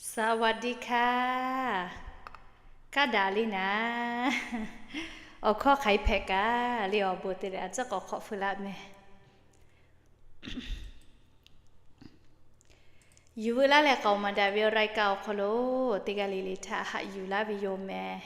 สวัสดีค่ะ Kaˇ daꞈ le naˍ. Awˬ hkawˇ hk'aˬ hk'e hpehꞈ kaꞈ le awˬ bon te leh a ciˉ k'awꞈ hk'awꞈ feu laˇ mehˍ. Yuˬ veu laˇ leh k'aoˍ maˍ daꞈ ve awˬ รายการ awˬ hk'aw lo teˇ g'aˇ le le htaꞈ haꞈ yuˬ laˇ ve yoˬ mehˍ.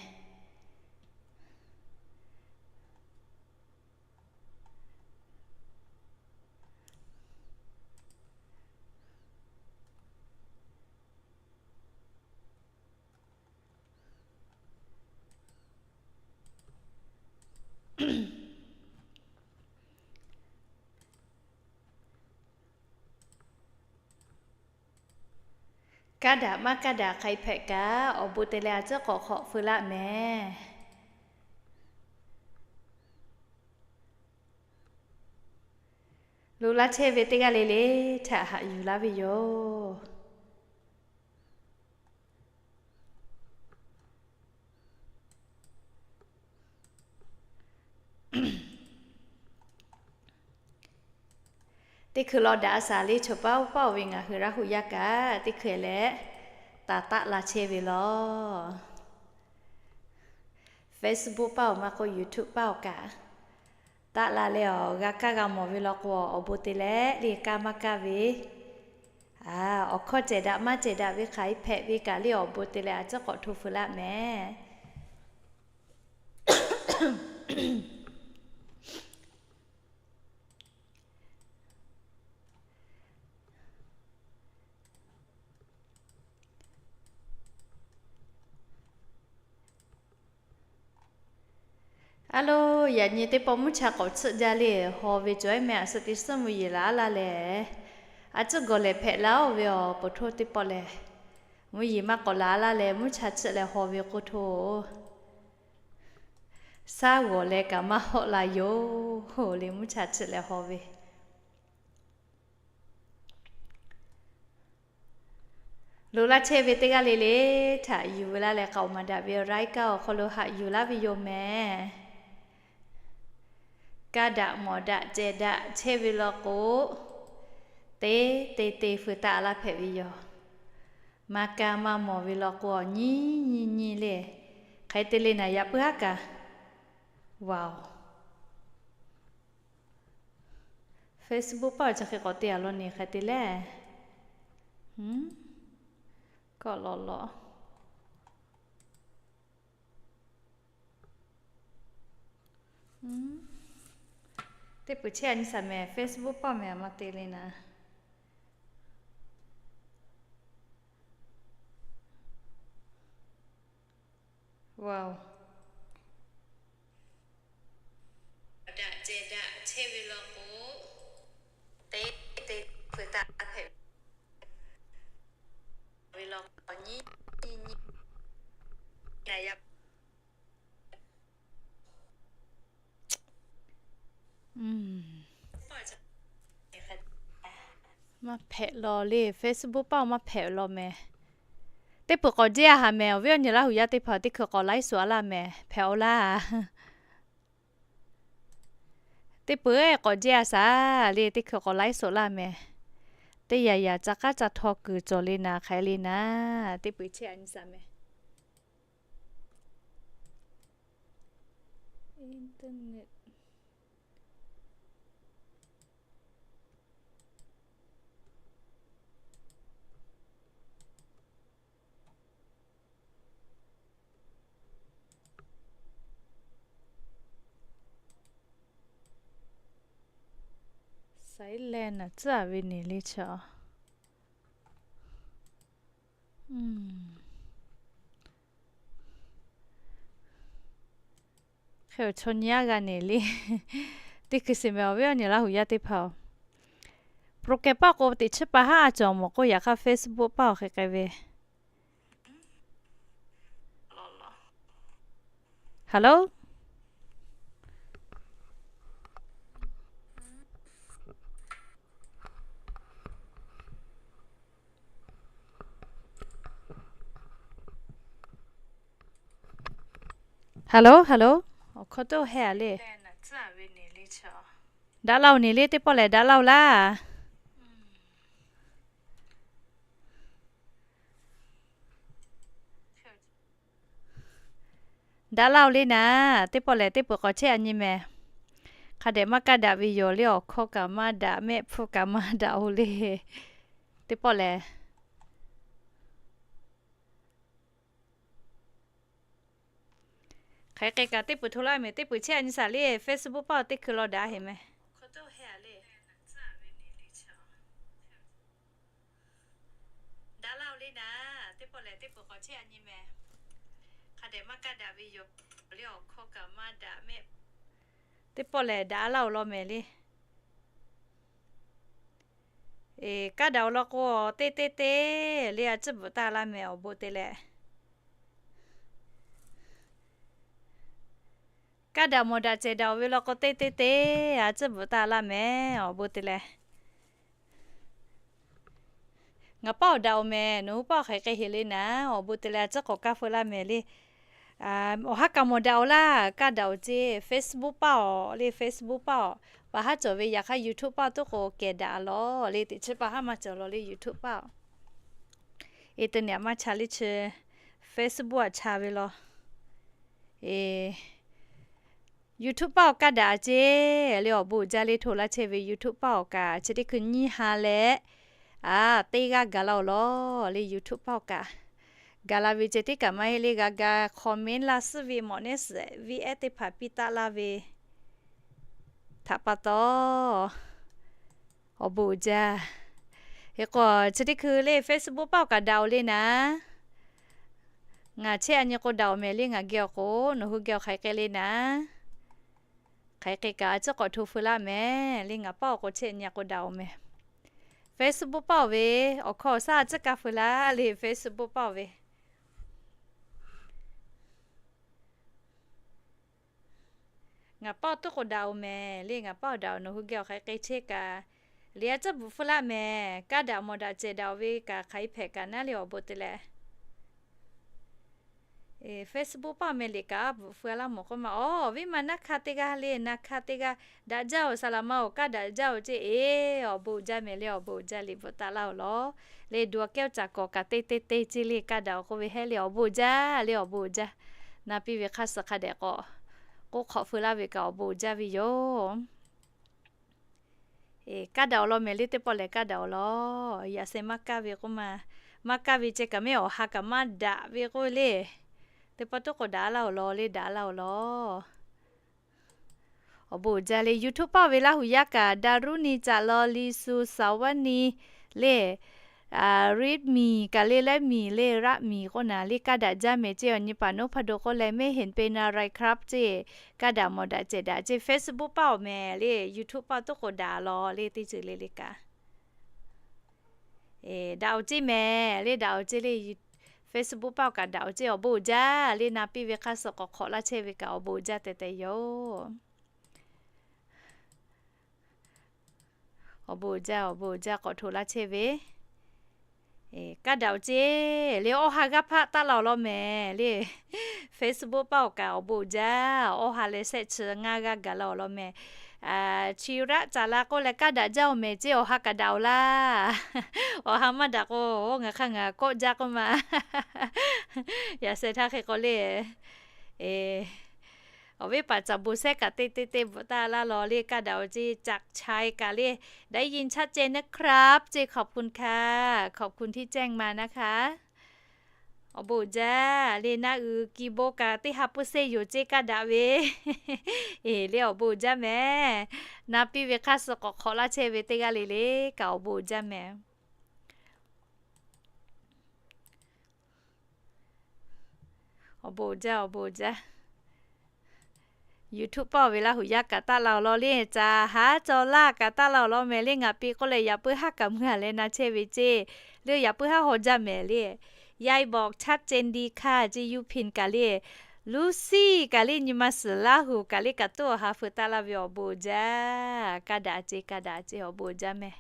Kaˇ daꞈ maˇ kaˇ daꞈ hk'aˬ hk'e hpehꞈ kaꞈ awˬ bon te leh a ciˉ k'awꞈ hk'awꞈ feu laˇ mehˍ. Loꞈ laˇ chehˇ ve teˇ g'aˇ le le htaꞈ haꞈ yuˬ laˇ ve yoˬ. Teˇ hkui law daꞈ a shaˍ le choˬ paˉ oˇ paˉ oˬ ve ngaˬ hui Laˇ huˍ yaˇ kaꞈ teˇ hkui leh taˍ taˆ la chehˇ ve law. Facebook paˇ oˬ maˇ k'oˆ YouTube paˇ oˬ kaꞈ taˆ la leh awˬ g'a kaˇ g'a mawˬ ve law k'o, awˬ bon te leh le kaˇ maˇ kaˇ ve, awˬ hkawˇ cehˬ daꞈ maˇ cehˬ daꞈ ve hk'aˬ hk'e hpehꞈ ve kaꞈ le awˬ bon te leh a ciˉ k'awꞈ hto feu laˇ mehˍ. A lo, yaꞈ nyi teˇ pawˆ mvuhˇ cha k'awꞈ tsuhˆ jaˇ le, haw ve cawˬ eˉ meh a suh teˇ suhˉ mvuhˇ yeˬ laˬ a laˇ lehˬ, a ciˉ gawˬ lehˬ hpehꞈ laˇ oˬ ve awˬ pon htoˇ teˇ pawˆ lehˬ, mvuhˇ yeˬ maˇ k'awꞈ laˬ a laˇ lehˬ mvuhˇ cha tsuhˆ leh haw ve k'oˆ htoˇ, shaˉ g'awˬ leh kaꞈ maˇ hawˆ la yoˬ le mvuhˇ cha tsuhˆ leh haw ve. Loꞈ laˇ chehˇ ve teˇ g'aˇ le le htaꞈ yuˬ veu laˇ leh k'aoˍ maˍ daꞈ ve awˬ รายการ awˬ hk'aw lo haꞈ yuˬ laˇ ve yoˬ mehˍ. Kaˇ daꞈ mawˬ daꞈ cehˬ daꞈ chehˇ ve law k'o, teˇ te te feu taˆ laˇ hpehꞈ ve yoˬ. Maˇ kaˇ maˇ mawˬ ve law k'o, awˬ nyi nyi nyi le, hk'aˬ hk'e te le naˍ yaꞈ puiˉ haˉ kaꞈ, waˬ oˬ. Facebook paˇ awˬ chi hk'e k'awꞈ te a law neˬ hk'aˬ hk'e te le. Kawˆ lawꞈ lawꞈ. Teˇ peuˬ chehˇ a nyi shaˍ mehˍ, Facebook paˇ mehˍ a maˇ te le naˍ. Waˬ oˬ. Daꞈ cehˬ daꞈ chehˇ ve law k'o, te te feu taˆ hpehꞈ ve law k'o, nyi nyi nyi naˍ yaꞈ Maˇ hpehꞈ law le, Facebook paˇ maˇ hpehꞈ law mehˍ. Teˇ peuˬ k'awꞈ jehˇ a haˍ mehˍ, awˬ viˉ awˬ nyi Laˇ huˍ yaˇ teˇ hpaˍ teˇ hkui k'awꞈ laiˉ suhˍ a laˇ mehˍ, hpehꞈ a laˇ. Teˇ peuˬ k'awꞈ jehˇ a shaˍ le, teˇ hkui k'awꞈ laiˉ suhˍ laˇ mehˍ. Teˇ yanˇ yanˇ ca k'aˉ ca htaw kuiˬ cawˬ le naˍ, hk'aˬ hk'e le naˍ, teˇ peuˬ chehˇ a nyi shaˍ mehˍ. Internet. Silent a tcuhˉ a ve neˬ le chaw. Hk'e awˬ chaw nyi a g'a neˬ le. Teˇ hkui shiˍ mehˍ awˬ viˉ awˬ nyi Laˇ huˍ yaˇ teˇ hpaˍ oˬ. Program paˇ k'o teꞈ chiˉ pa haˉ a cawˬ mawˬ k'o, yaꞈ hk'aˇ Facebook paˇ awˬ hk'e k'ai ve. Hello? Hello, hello. Awˬ hkawˇ toˇ heh a le. Daꞈ laˇ oˬ neˬ le, teˇ pawˆ lehˬ daꞈ laˇ oˬ laˇ. Daꞈ laˇ-oˬ le naˍ, teˇ pawˆ lehˬ teˇ peuˬ k'awꞈ chehˇ a nyi mehˍ. Hk'a dehꞈ maˇ kaˇ daꞈ ve yoˬ le, awˬ hkawˇ kaꞈ maˇ daꞈ, mehˆ hpfuhˇ kaꞈ maˇ daꞈ-oˬ le. Teˇ pawˆ lehˬ, hk'aˬ hk'e kaꞈ teˇ peuˬ hto laˇ mehˍ, teˇ peuˬ chehˇ a nyi shaˍ le, Facebook paˇ-oˬ teˇ hkui law daꞈ heˍ mehˍ. Daꞈ laˇ-oˬ le naˍ, teˇ pawˆ lehˬ teˇ peuˬ k'awꞈ chehˇ a nyi mehˍ. Hk'a dehꞈ maˇ kaˇ daꞈ ve yoˬ le, awˬ hkawˇ kaꞈ maˇ daꞈ mehˆ. Teˇ pawˆ lehˬ daꞈ laˇ-oˬ law mehˍ le. Kaˇ daꞈ-oˬ law k'o, teˇ teˇ teˇ le a ciˉ bvuhꞈ taˇ laˇ mehˍ awˬ bon te leh. Kaˇ daꞈ mawˬ daꞈ cehˬ daꞈ-oˬ ve law k'o, teˇ teˇ teˇ a ciˉ bvuhꞈ taˇ laˇ mehˍ awˬ bon te leh. Ngaˬ paˇ awˬ daꞈ-oˬ mehˍ, nawˬ hui paˇ awˬ hk'aˬ hk'e heˍ le naˍ, awˬ bon te leh a ciˉ k'awꞈ kaˇ feu laˇ mehˍ le. Awˬ ha kaꞈ mawˬ daꞈ-oˬ laˇ, kaˇ daꞈ-oˬ ceˇ, Facebook paˇ-oˬ le, Facebook paˇ-oˬ, pa haˉ cawˬ ve yaꞈ hk'aˇ YouTube paˇ tuˉ k'o kehˬ daꞈ lawˬ le, teꞈ chi pa haˉ maˇ cawˬ lawˬ le YouTube paˇ-oˬ. Eˍ, teˇ nyi aꞈ maˇ cha le chi, Facebook aꞈ cha ve law. YouTube paˇ awˬ kaˇ daꞈ ceˇ le, awˬ bon uiˍ jaˇ le hto laˇ chehˇ ve YouTube paˇ awˬ kaꞈ chi teˇ hkui nyiˇ ha leh, a, teˇ g'aˇ gaˬ la-oˬ law le YouTube paˇ awˬ kaꞈ. Gaˬ la ve ceh tiˉ kaꞈ maˇ heˆ le, g'a ga comment laˇ suhˉ ve mawꞈ neˉ suhˍ ve ehˉ teˇ hpaˍ piˇ taˆ laˇ ve htaꞈ pa taw, awˬ bon uiˍ jaˇ. Hk'e k'o, chi teˇ hkui le Facebook paˇ awˬ kaꞈ daꞈ-oˬ le naˍ. Ngaˬ chehˇ a nyi k'o daꞈ-oˬ mehˍ le, ngaˬ geh awˬ k'o, nawˬ hui geh awˬ hk'aˬ hk'e le naˍ. Hk'aˬ hk'e kaꞈ a ciˉ k'awꞈ hto feu laˇ mehˍ le, ngaˬ paˇ awˬ k'o chehˇ nyi k'o daꞈ-oˬ mehˍ. Facebook paˇ-oˬ ve, awˬ hkawˇ awˬ shaˉ a ciˉ kaˇ feu laˇ le Facebook paˇ-oˬ ve. Ngaˬ paˇ awˬ tuˉ k'o daꞈ-oˬ mehˍ le, ngaˬ paˇ awˬ daꞈ-oˬ, nawˬ hui geh awˬ hk'aˬ hk'e chehˇ kaꞈ, le a ciˉ bvuhꞈ feu laˇ mehˍ. Kaˇ daꞈ mawˬ daꞈ cehˬ daꞈ-oˬ ve kaꞈ hk'aˬ hk'e hpehꞈ kaꞈ naˉ le awˬ bon te leh. Facebook paˇ mehˍ liꞈ kaꞈ a bvuhꞈ feu laˇ mawˬ k'oˆ ma, awˬ viˉ ma naˇ hk'aˇ teˇ g'aˇ le, naˇ hk'aˇ teˇ g'aˇ daꞈ jaˇ-oˬ, saˍ laꞈ ma-oˬ, kaˇ daꞈ jaˇ-oˬ ceˇ. Eˬ, awˬ bon uiˍ jaˇ mehˍ le, awˬ bon uiˍ jaˇ, liꞈ bvuhꞈ taˍ laˇ-oˬ law. Le du aꞈ kehˉ-oˬ caꞈ kawꞈ kaꞈ teˇ teˇ teˇ ceˇ le, kaˇ daꞈ-oˬ k'oˆ ve hehˉ le, awˬ bon uiˍ jaˇ le, awˬ bon uiˍ jaˇ. Na piˇ ve hk'aˇ suh hk'a dehꞈ k'awꞈ k'oˆ hk'awꞈ feu laˇ ve kaꞈ awˬ bon uiˍ jaˇ ve yoˬ. Kaˇ daꞈ-oˬ law mehˍ le, teˇ pawˆ lehˬ kaˇ daꞈ-oˬ law. Yaꞈ sheh maˇ kaˇ ve k'oˆ ma, maˇ kaˇ ve ceh kaꞈ mehˉ awˬ ha kaꞈ maˇ daꞈ ve k'oˆ ve le. Teˇ pawˆ tuˉ k'o daꞈ laˇ-oˬ law le, daꞈ laˇ-oˬ law. Awˬ bon uiˍ jaˇ le YouTube paˇ ve Laˇhuˍ yaˇ kaꞈ Daˍruˇniˆ caꞈ law, Liˇsuˍ, Saˍvaˇniˆ le, Riˇmiˬ kaꞈ le, Lehˉmiˬ le, Raˆmiˬ k'oˆ naˍ le, kaˇ daꞈ jaˇ mehˍ ceˇ. Awˬ nyi paˍ noˉ hpaˇ do k'oˆ leh mehˉ heˍ peˇ na rai ครับ ceˇ. Kaˇ daꞈ mawˬ daꞈ cehˬ daꞈ ceˇ. Facebook paˇ-oˬ mehˍ le, YouTube paˇ tuˉ k'o daꞈ law le, teˇ ceuˬ le le kaꞈ daꞈ-oˬ ceˇ mehˍ le, daꞈ-oˬ ceˇ le. Facebook paˇ-oˬ kaꞈ daꞈ-oˬ ceˇ, awˬ bon uiˍ jaˇ le. Na piˇ ve hk'aˇ suh k'awꞈ hk'awꞈ laˇ chehˇ ve kaꞈ awˬ bon uiˍ jaˇ tehꞈ tehꞈ yoˬ. Awˬ bon uiˍ jaˇ, awˬ bon uiˍ jaˇ k'awꞈ hto laˇ chehˇ ve. Kaˇ daꞈ-oˬ ceˇ le, awˇ ha g'aˇ hpaˆ taˆ la-oˬ law mehˍ le. Facebook paˇ-oˬ kaꞈ awˬ bon uiˍ jaˇ, awˇ ha leh shehˆ chi ngaˇ g'aˇ gaˬ la-oˬ law mehˍ. Chi raˆ caˍ la k'oˆ leh kaˇ daꞈ jaˇ-oˬ mehˍ ceˇ, awˬ ha kaꞈ daꞈ-oˬ laˇ. Awˬ ha maˇ daꞈ k'o, ngaˬ hk'aˇ ngaˬ kawˆ jaˇ k'oˆ ma. Yaꞈ sheh htaˇ hk'e k'o le, awˬ viˉ paˍ caˍ bon shehˉ kaꞈ teˇ teˇ teˇ bvuhꞈ taˇ laˇ law le, kaˇ daꞈ-oˬ ceˇ, caꞈ chai kaꞈ le, ได้ยินชัดเจนนะครับ ceˇ, ขอบคุณค่ะ ขอบคุณที่แจ้งมานะคะ Awˬ bon uiˍ jaˇ le, naˆ uiˍ ki bon kaꞈ teˇ ha puiˉ seˇ yoˬ ceˇ kaˇ daꞈ ve. Eˬ le, awˬ bon uiˍ jaˇ mehˍ. Na piˇ ve hk'aˇ suh k'awꞈ hk'awꞈ laˇ chehˇ ve teˇ g'aˇ le le kaꞈ awˬ bon uiˍ jaˇ mehˍ. Awˬ bon uiˍ jaˇ, awˬ bon uiˍ jaˇ. YouTube paˇ-oˬ ve Laˇhuˍ yaˇ kaꞈ taˆ la-oˬ law le, caˍ haˉ caw laˇ kaꞈ taˆ la-oˬ law mehˍ le. Ngaˬ piˇ k'oˆ leh yaꞈ puiˉ haˉ kaꞈ mui-a leh na chehˇ ve ceˇ le, yaꞈ puiˉ haˉ haw jaˇ mehˍ le. Yaˇ-e bawˬ ชัดเจนดีค่ะ ceˇ, yuˇ พิมพ์ kaꞈ le, Luˇsiˆ kaꞈ le, nyi ma suhˍ Laˇhuˍ kaꞈ le, kaꞈ tuˉ awˬ ha feu taˆ laˇ ve awˬ bon uiˍ jaˇ. Kaˇ daꞈ ceˇ, kaˇ daꞈ ceˇ, awˬ bon uiˍ jaˇ mehˍ.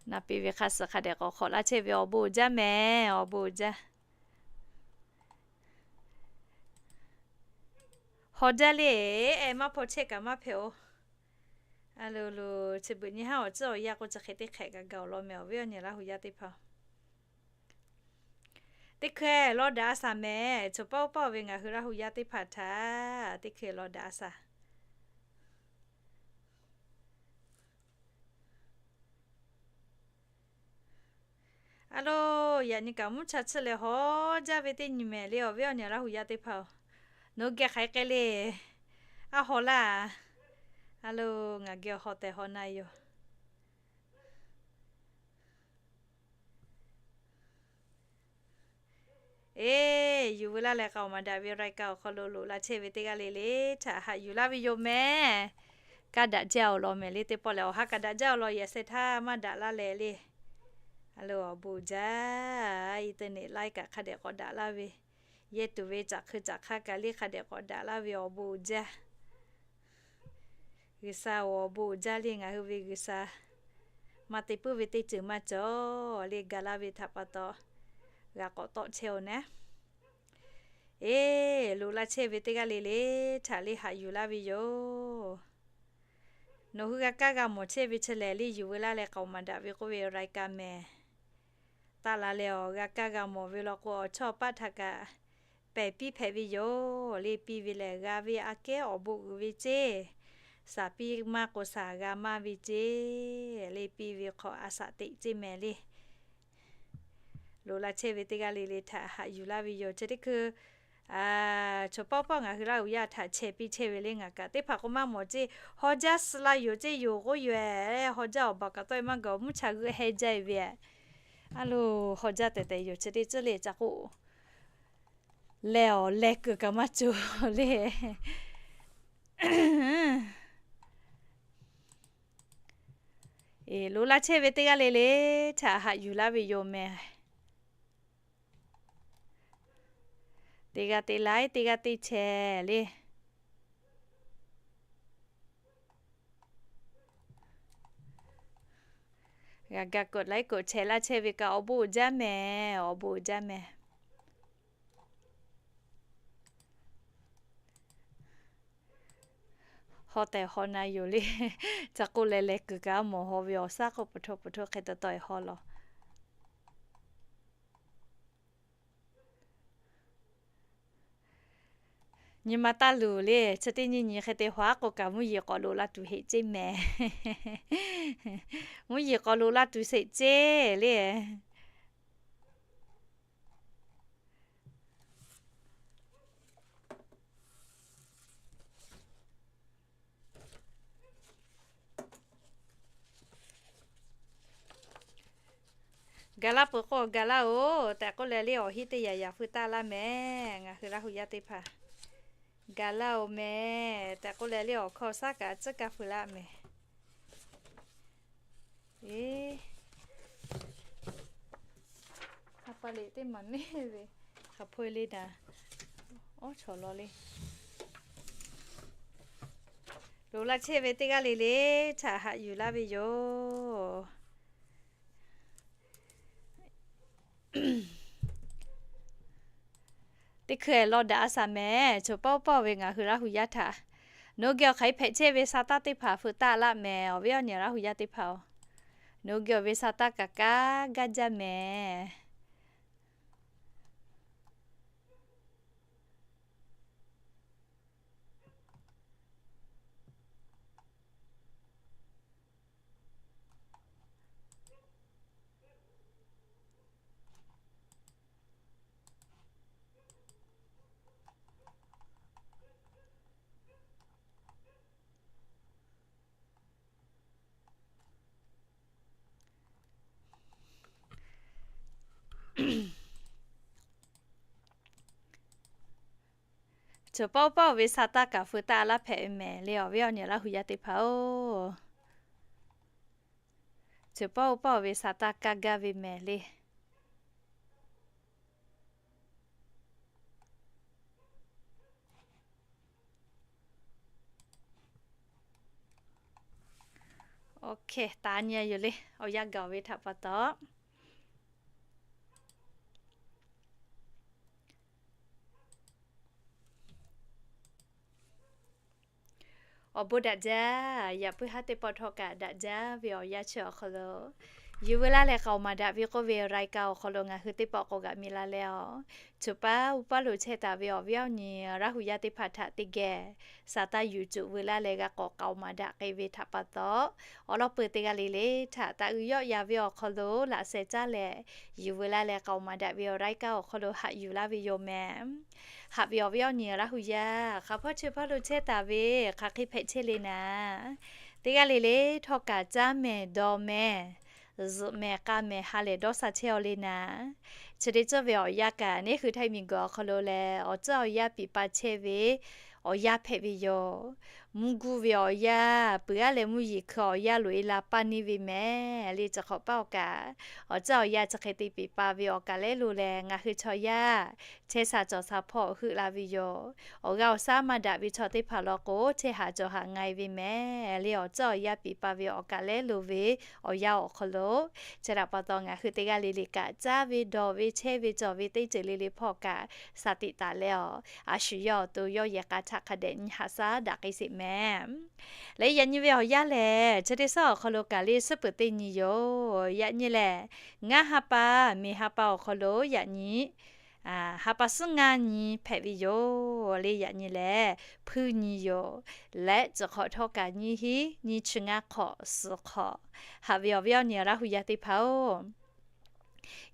Na piˇ ve hk'aˇ suh hk'a dehꞈ k'awꞈ hk'awꞈ laˇ chehˇ ve awˬ bon uiˍ jaˇ mehˍ, awˬ bon uiˍ jaˇ. Haw jaˇ le, ehˉ maˇ hpaw chehˇ kaꞈ maˇ hpehꞈ-oˬ. A lo lo, chi beuꞈ nyi haˉ awˬ ciˉ awˬ yaˇ k'o chi hk'e teˇ hk'ehꞈ kaꞈ gaˬ-oˬ law mehˍ, awˬ viˉ awˬ nyi Laˇhuˍ yaˇ teˇ hpaˍ. Teˇ hkeh law daꞈ a shaˍ mehˍ. Choˬ paˆ uˉ paˆ ve ngaˬ hui Laˇ huˍ yaˇ teˇ hpaˍ htaꞈ teˇ hkeh law daꞈ a shaˍ. A lo, yaꞈ nyi kaꞈ mvuhˇ cha tsuhˇ leh haw jaˇ ve teˇ nyi mehˍ le, awˬ viˉ awˬ nyi Laˇ huˍ yaˇ teˇ hpaˍ-oˬ. Nawˬ hui geh hk'aˬ hk'e le, a haw laˇ. A lo, ngaˬ geh haw tehˬ haw na yoˬ. Eˬ, yuˬ veu laˇ leh k'a-oˬ maˍ daꞈ ve รายการ awˬ hk'aw lo loꞈ la chehˇ ve teˇ g'aˇ le le htaꞈ haꞈ yuˬ laˇ ve yoˬ mehˍ. Kaˇ daꞈ jaˇ awˬ lawn mehˍ le, teˇ pawˆ lehˬ awˬ ha kaꞈ daꞈ jaˇ awˬ lawn yehˬ sheh htaˇ maˇ daꞈ laˇ leh le. A lo, awˬ bon uiˍ jaˇ. Internet laiˉ kaꞈ hk'a dehꞈ k'awꞈ daꞈ laˇ ve, yehˇ tuˬ ve caꞈ hk'eu caꞈ hk'aˇ kaꞈ le hk'a dehꞈ k'awꞈ daꞈ laˇ ve awˬ bon uiˍ jaˇ. G'uiˬsha-oˬ, awˬ bon uiˍ jaˇ le, ngaˬ hui ve G'uiˬsha. Maˇ te puiˉ ve teˇ ceuˬ maˇ cawˬ le, ga laˇ ve htaꞈ pa taw g'a k'awꞈ tawˆ chehˇ-oˬ naˉ. Eˬ, loꞈ la chehˇ ve teˇ g'aˇ le le htaꞈ le haꞈ yuˬ laˇ ve yoˬ. Nawˬ hui g'a kaˇ g'a mawˬ chehˇ ve chi lehˬ le, yuˬ veu laˇ leh k'a-oˬ maˍ daꞈ ve k'oˆ ve รายการ mehˍ. Taˇ la leh awˬ g'a kaˇ g'a mawˬ ve law k'o, awˬ chawˇ awˬ paˆ htaꞈ kaꞈ pehˬ piˇ hpehꞈ ve yoˬ le. Piˇ ve lehˬ g'a ve aꞈ kehˉ awˬ bon uiˍ ve ceˇ. Shaˍ piˇ maˇ k'o shaˍ g'a maˇ ve ceˇ le. Piˇ ve hk'aw a shaꞈ teꞈ ceˇ mehˍ le. Loꞈ la chehˇ ve teˇ g'aˇ le le htaꞈ haꞈ yuˬ laˇ ve yoˬ. Chi teˇ hkui, choˬ paˆ uˉ paˆ ngaˬ hui Laˇ huˍ yaˇ htaꞈ chehˇ piˇ chehˇ ve le, ngaˬ kaꞈ teˇ hpaˍ k'o maˇ mawˬ ceˇ. Haw jaˇ suh la yoˬ ceˇ, yoˬ k'oˆ yoˬ-ehˍ. Haw jaˇ awˬ baˬ kaꞈ tawˆ-e maˇ gaˬ, mvuhˇ cha g'euˆ heh jaˇ-e ve. A lo, haw jaˇ tehˬ tehˬ yoˬ. Chi teˇ ceuˬ le ca k'oˆ leh awˬ leh kuiˬ kaꞈ maˇ cawˬ le. Eˬ, loꞈ la chehˇ ve teˇ g'aˇ le le htaꞈ haꞈ yuˬ laˇ ve yoˬ mehˍ. Teˇ g'aˇ te laiˉ, teˇ g'aˇ teˇ chehˇ le. G'a ga กดไลค์ กดแชร์ laˇ chehˇ ve kaꞈ awˬ bon uiˍ jaˇ mehˍ, awˬ bon uiˍ jaˇ mehˍ. Haw tehˬ haw na yoˬ le. Ca k'oˆ leh leh kuiˬ kaꞈ mawˬ haw ve awˬ shaˉ k'oˆ pfuhˍ hto pfuhˍ hto hk'e taw taw-e haw lawˬ. Nyi ma taˇ luˬ le, chi teˇ nyi nyi hk'e te haw-aˉ k'o kaꞈ mvuhˇ yeˬ k'awꞈ loꞈ la tuˬ heꞈ ceˇ mehˍ. Mvuhˇ yeˬ k'awꞈ loꞈ la tuˬ sheˍ ceˇ le. Ga laˇ peuˬ k'o ga laˇ-oˬ tehꞈ k'oˆ leh le awˬ hiˉ teˇ yaꞈ yaꞈ feu taˆ laˇ mehˍ. Ngaˬ hui Laˇ huˍ yaˇ teˇ hpaˍ ga laˇ-oˬ mehˍ tehꞈ k'oˆ leh le awˬ hkawˇ shaˉ kaꞈ tcuhˉ kaˇ feu laˇ mehˍ. Eˬ, ha pa le teˇ maˬ neˇ ve hk'a hpawˇ le daꞈ, awˉ chawˬ law le. Loꞈ la chehˇ ve teˇ g'aˇ le le htaꞈ haꞈ yuˬ laˇ ve yoˬ. Teˇ hkui-ehˍ law daꞈ a shaˍ mehˍ. Choˬ paˆ uˉ paˆ ve ngaˬ hui Laˇ huˍ yaˇ htaꞈ nawˬ hui geh awˬ hk'aˬ hk'e hpehꞈ chehˇ ve sha taˇ teˇ hpaˍ feu taˆ laˇ mehˍ. Awˬ viˉ awˬ nyi Laˇ huˍ yaˇ teˇ hpaˍ-oˬ, nawˬ hui geh awˬ ve sha taˇ kaꞈ kaˇ gaˇ jaˇ mehˍ. Choˬ paˆ uˉ paˆ ve sha taˇ kaꞈ feu taˆ laˇ hpehꞈ ve mehˍ le, awˬ viˉ awˬ nyi Laˇ huˍ yaˇ teˇ hpaˍ-oˬ. Choˬ paˆ uˉ paˆ ve sha taˇ kaˇ gaˇ ve mehˍ le. Awˬ hkeh taˍ nyi yoˬ le, awˬ yanˇ gaˬ ve htaꞈ pa taw. Awˬ bon daꞈ jaˇ. Yaꞈ puiˉ haˉ teˇ pawˆ htawˇ kaꞈ daꞈ jaˇ ve awˬ yanˇ chi awˬ hk'aw lo Yuˬ veu laˇ leh k'aoˍ maˍ daꞈ ve k'oˆ ve รายการ awˬ hk'aw lo ngaˬ hui teˇ pawˆ k'awꞈ g'aꞈ mi la leh a, choˬ paˉ uˉ paˉ lo chehˇ taˍ ve awˬ viˉ awˬ nyi Laˇ hu yaˇ teˇ hpaˍ htaꞈ teˇ geh saˍ taˇ yuˬ cuˬ veu laˇ leh g'a k'awꞈ k'aoˍ maˍ daꞈ k'ai ve htaꞈ pa taw, awˬ lawn peuˬ teˇ g'aˇ le le htaꞈ taˇ g'uiˬ yawˆ yan ve awˬ hk'aw lo laꞈ sheh caˇ leh, yuˬ veu laˇ leh k'aoˍ maˍ daꞈ ve awˬ รายการ awˬ hk'aw lo haꞈ yuˬ laˇ ve yoˬ mehˍ. Haꞈ ve awˬ viˉ awˬ nyi Laˇ hu yaˇ, hk'aˬ hpawˇ chi hpawˇ lo chehˇ taˍ ve, hk'aˬ hk'e hpehꞈ chehˇ le naˍ, teˇ g'aˇ le le htawˇ kaꞈ caˉ mehˍ dawˬ mehˍ, zuhꞈ mehˍ k'a mehˍ ha lehˬ dawˇ sha chehˇ aw le naˍ. Chi teˇ ceuˬ ve awˬ yanˇ kaꞈ neˇ hui Htaiˇ miˬguiˬ awˬ hk'aw lo leh awˬ tcuhˉ awˬ yanˇ piˍ pa chehˇ ve awˬ yanˇ hpehꞈ ve yoˬ. Mvuhˇ guˇ ve awˬ yanˇ, peuˬ aˉ leh mvuhˇ yeˬ hkui awˬ yanˇ loꞈ e la paˇ neˇ ve mehˍ le. Chi hk'awꞈ paˇ awˬ kaꞈ, awˬ tcuhˉ awˬ yanˇ chi hk'e te piˍ pa ve awˬ kaꞈ lehˉ lo leh ngaˬ hui chaw yaˇ chehˇ sha cawˬ sha hpawˇ heuˆ la ve yoˬ. Awˬ g'aˇ awˬ shaˉ maˇ daꞈ ve chaw teˇ hpaˍ law k'o, chehˇ haˍ cawˬ haˍ nga e ve mehˍ le. Awˬ tcuhˉ awˬ yanˇ piˍ pa ve awˬ kaꞈ lehˉ lo ve awˬ yanˇ awˬ hk'aw lo, chi htaꞈ pa taw ngaˬ hui teˇ g'aˇ le le kaꞈ caˇ ve dawˬ ve chehˇ ve cawˬ ve teˇ ceuˬ le le hpawˇ kaꞈ sha tiꞈ taˍ leh a, a shu yawˇ awˬ to yawˇ yehˬ k'a htaꞈ hk'a dehꞈ nyi haꞈ shaˉ daꞈ k'ai sheˍ mehˍ. Leh yaꞈ nyi ve awˬ yanˇ lehˬ, chi teˇ suhˉ awˬ hk'aw lo kaꞈ le suhˉ peuˬ teˇ nyi yoˬ. Yaꞈ nyi lehˬ, ngaˇ ha pa, miˬ ha pa awˬ hk'aw lo yaꞈ nyi ha pa suhˉ ngaˇ nyi hpehꞈ ve yoˬ le. Yaꞈ nyi lehˬ, hpuiˇ nyi yoˬ. Leh chi hk'awꞈ htawˇ kaꞈ nyiˇ hinˉ nyiˇ chi ngaˇ hk'awꞈ suhˍ hk'awꞈ. Haꞈ ve awˬ viˉ awˬ nyi Laˇ hu yaˇ teˇ hpaˍ-oˬ,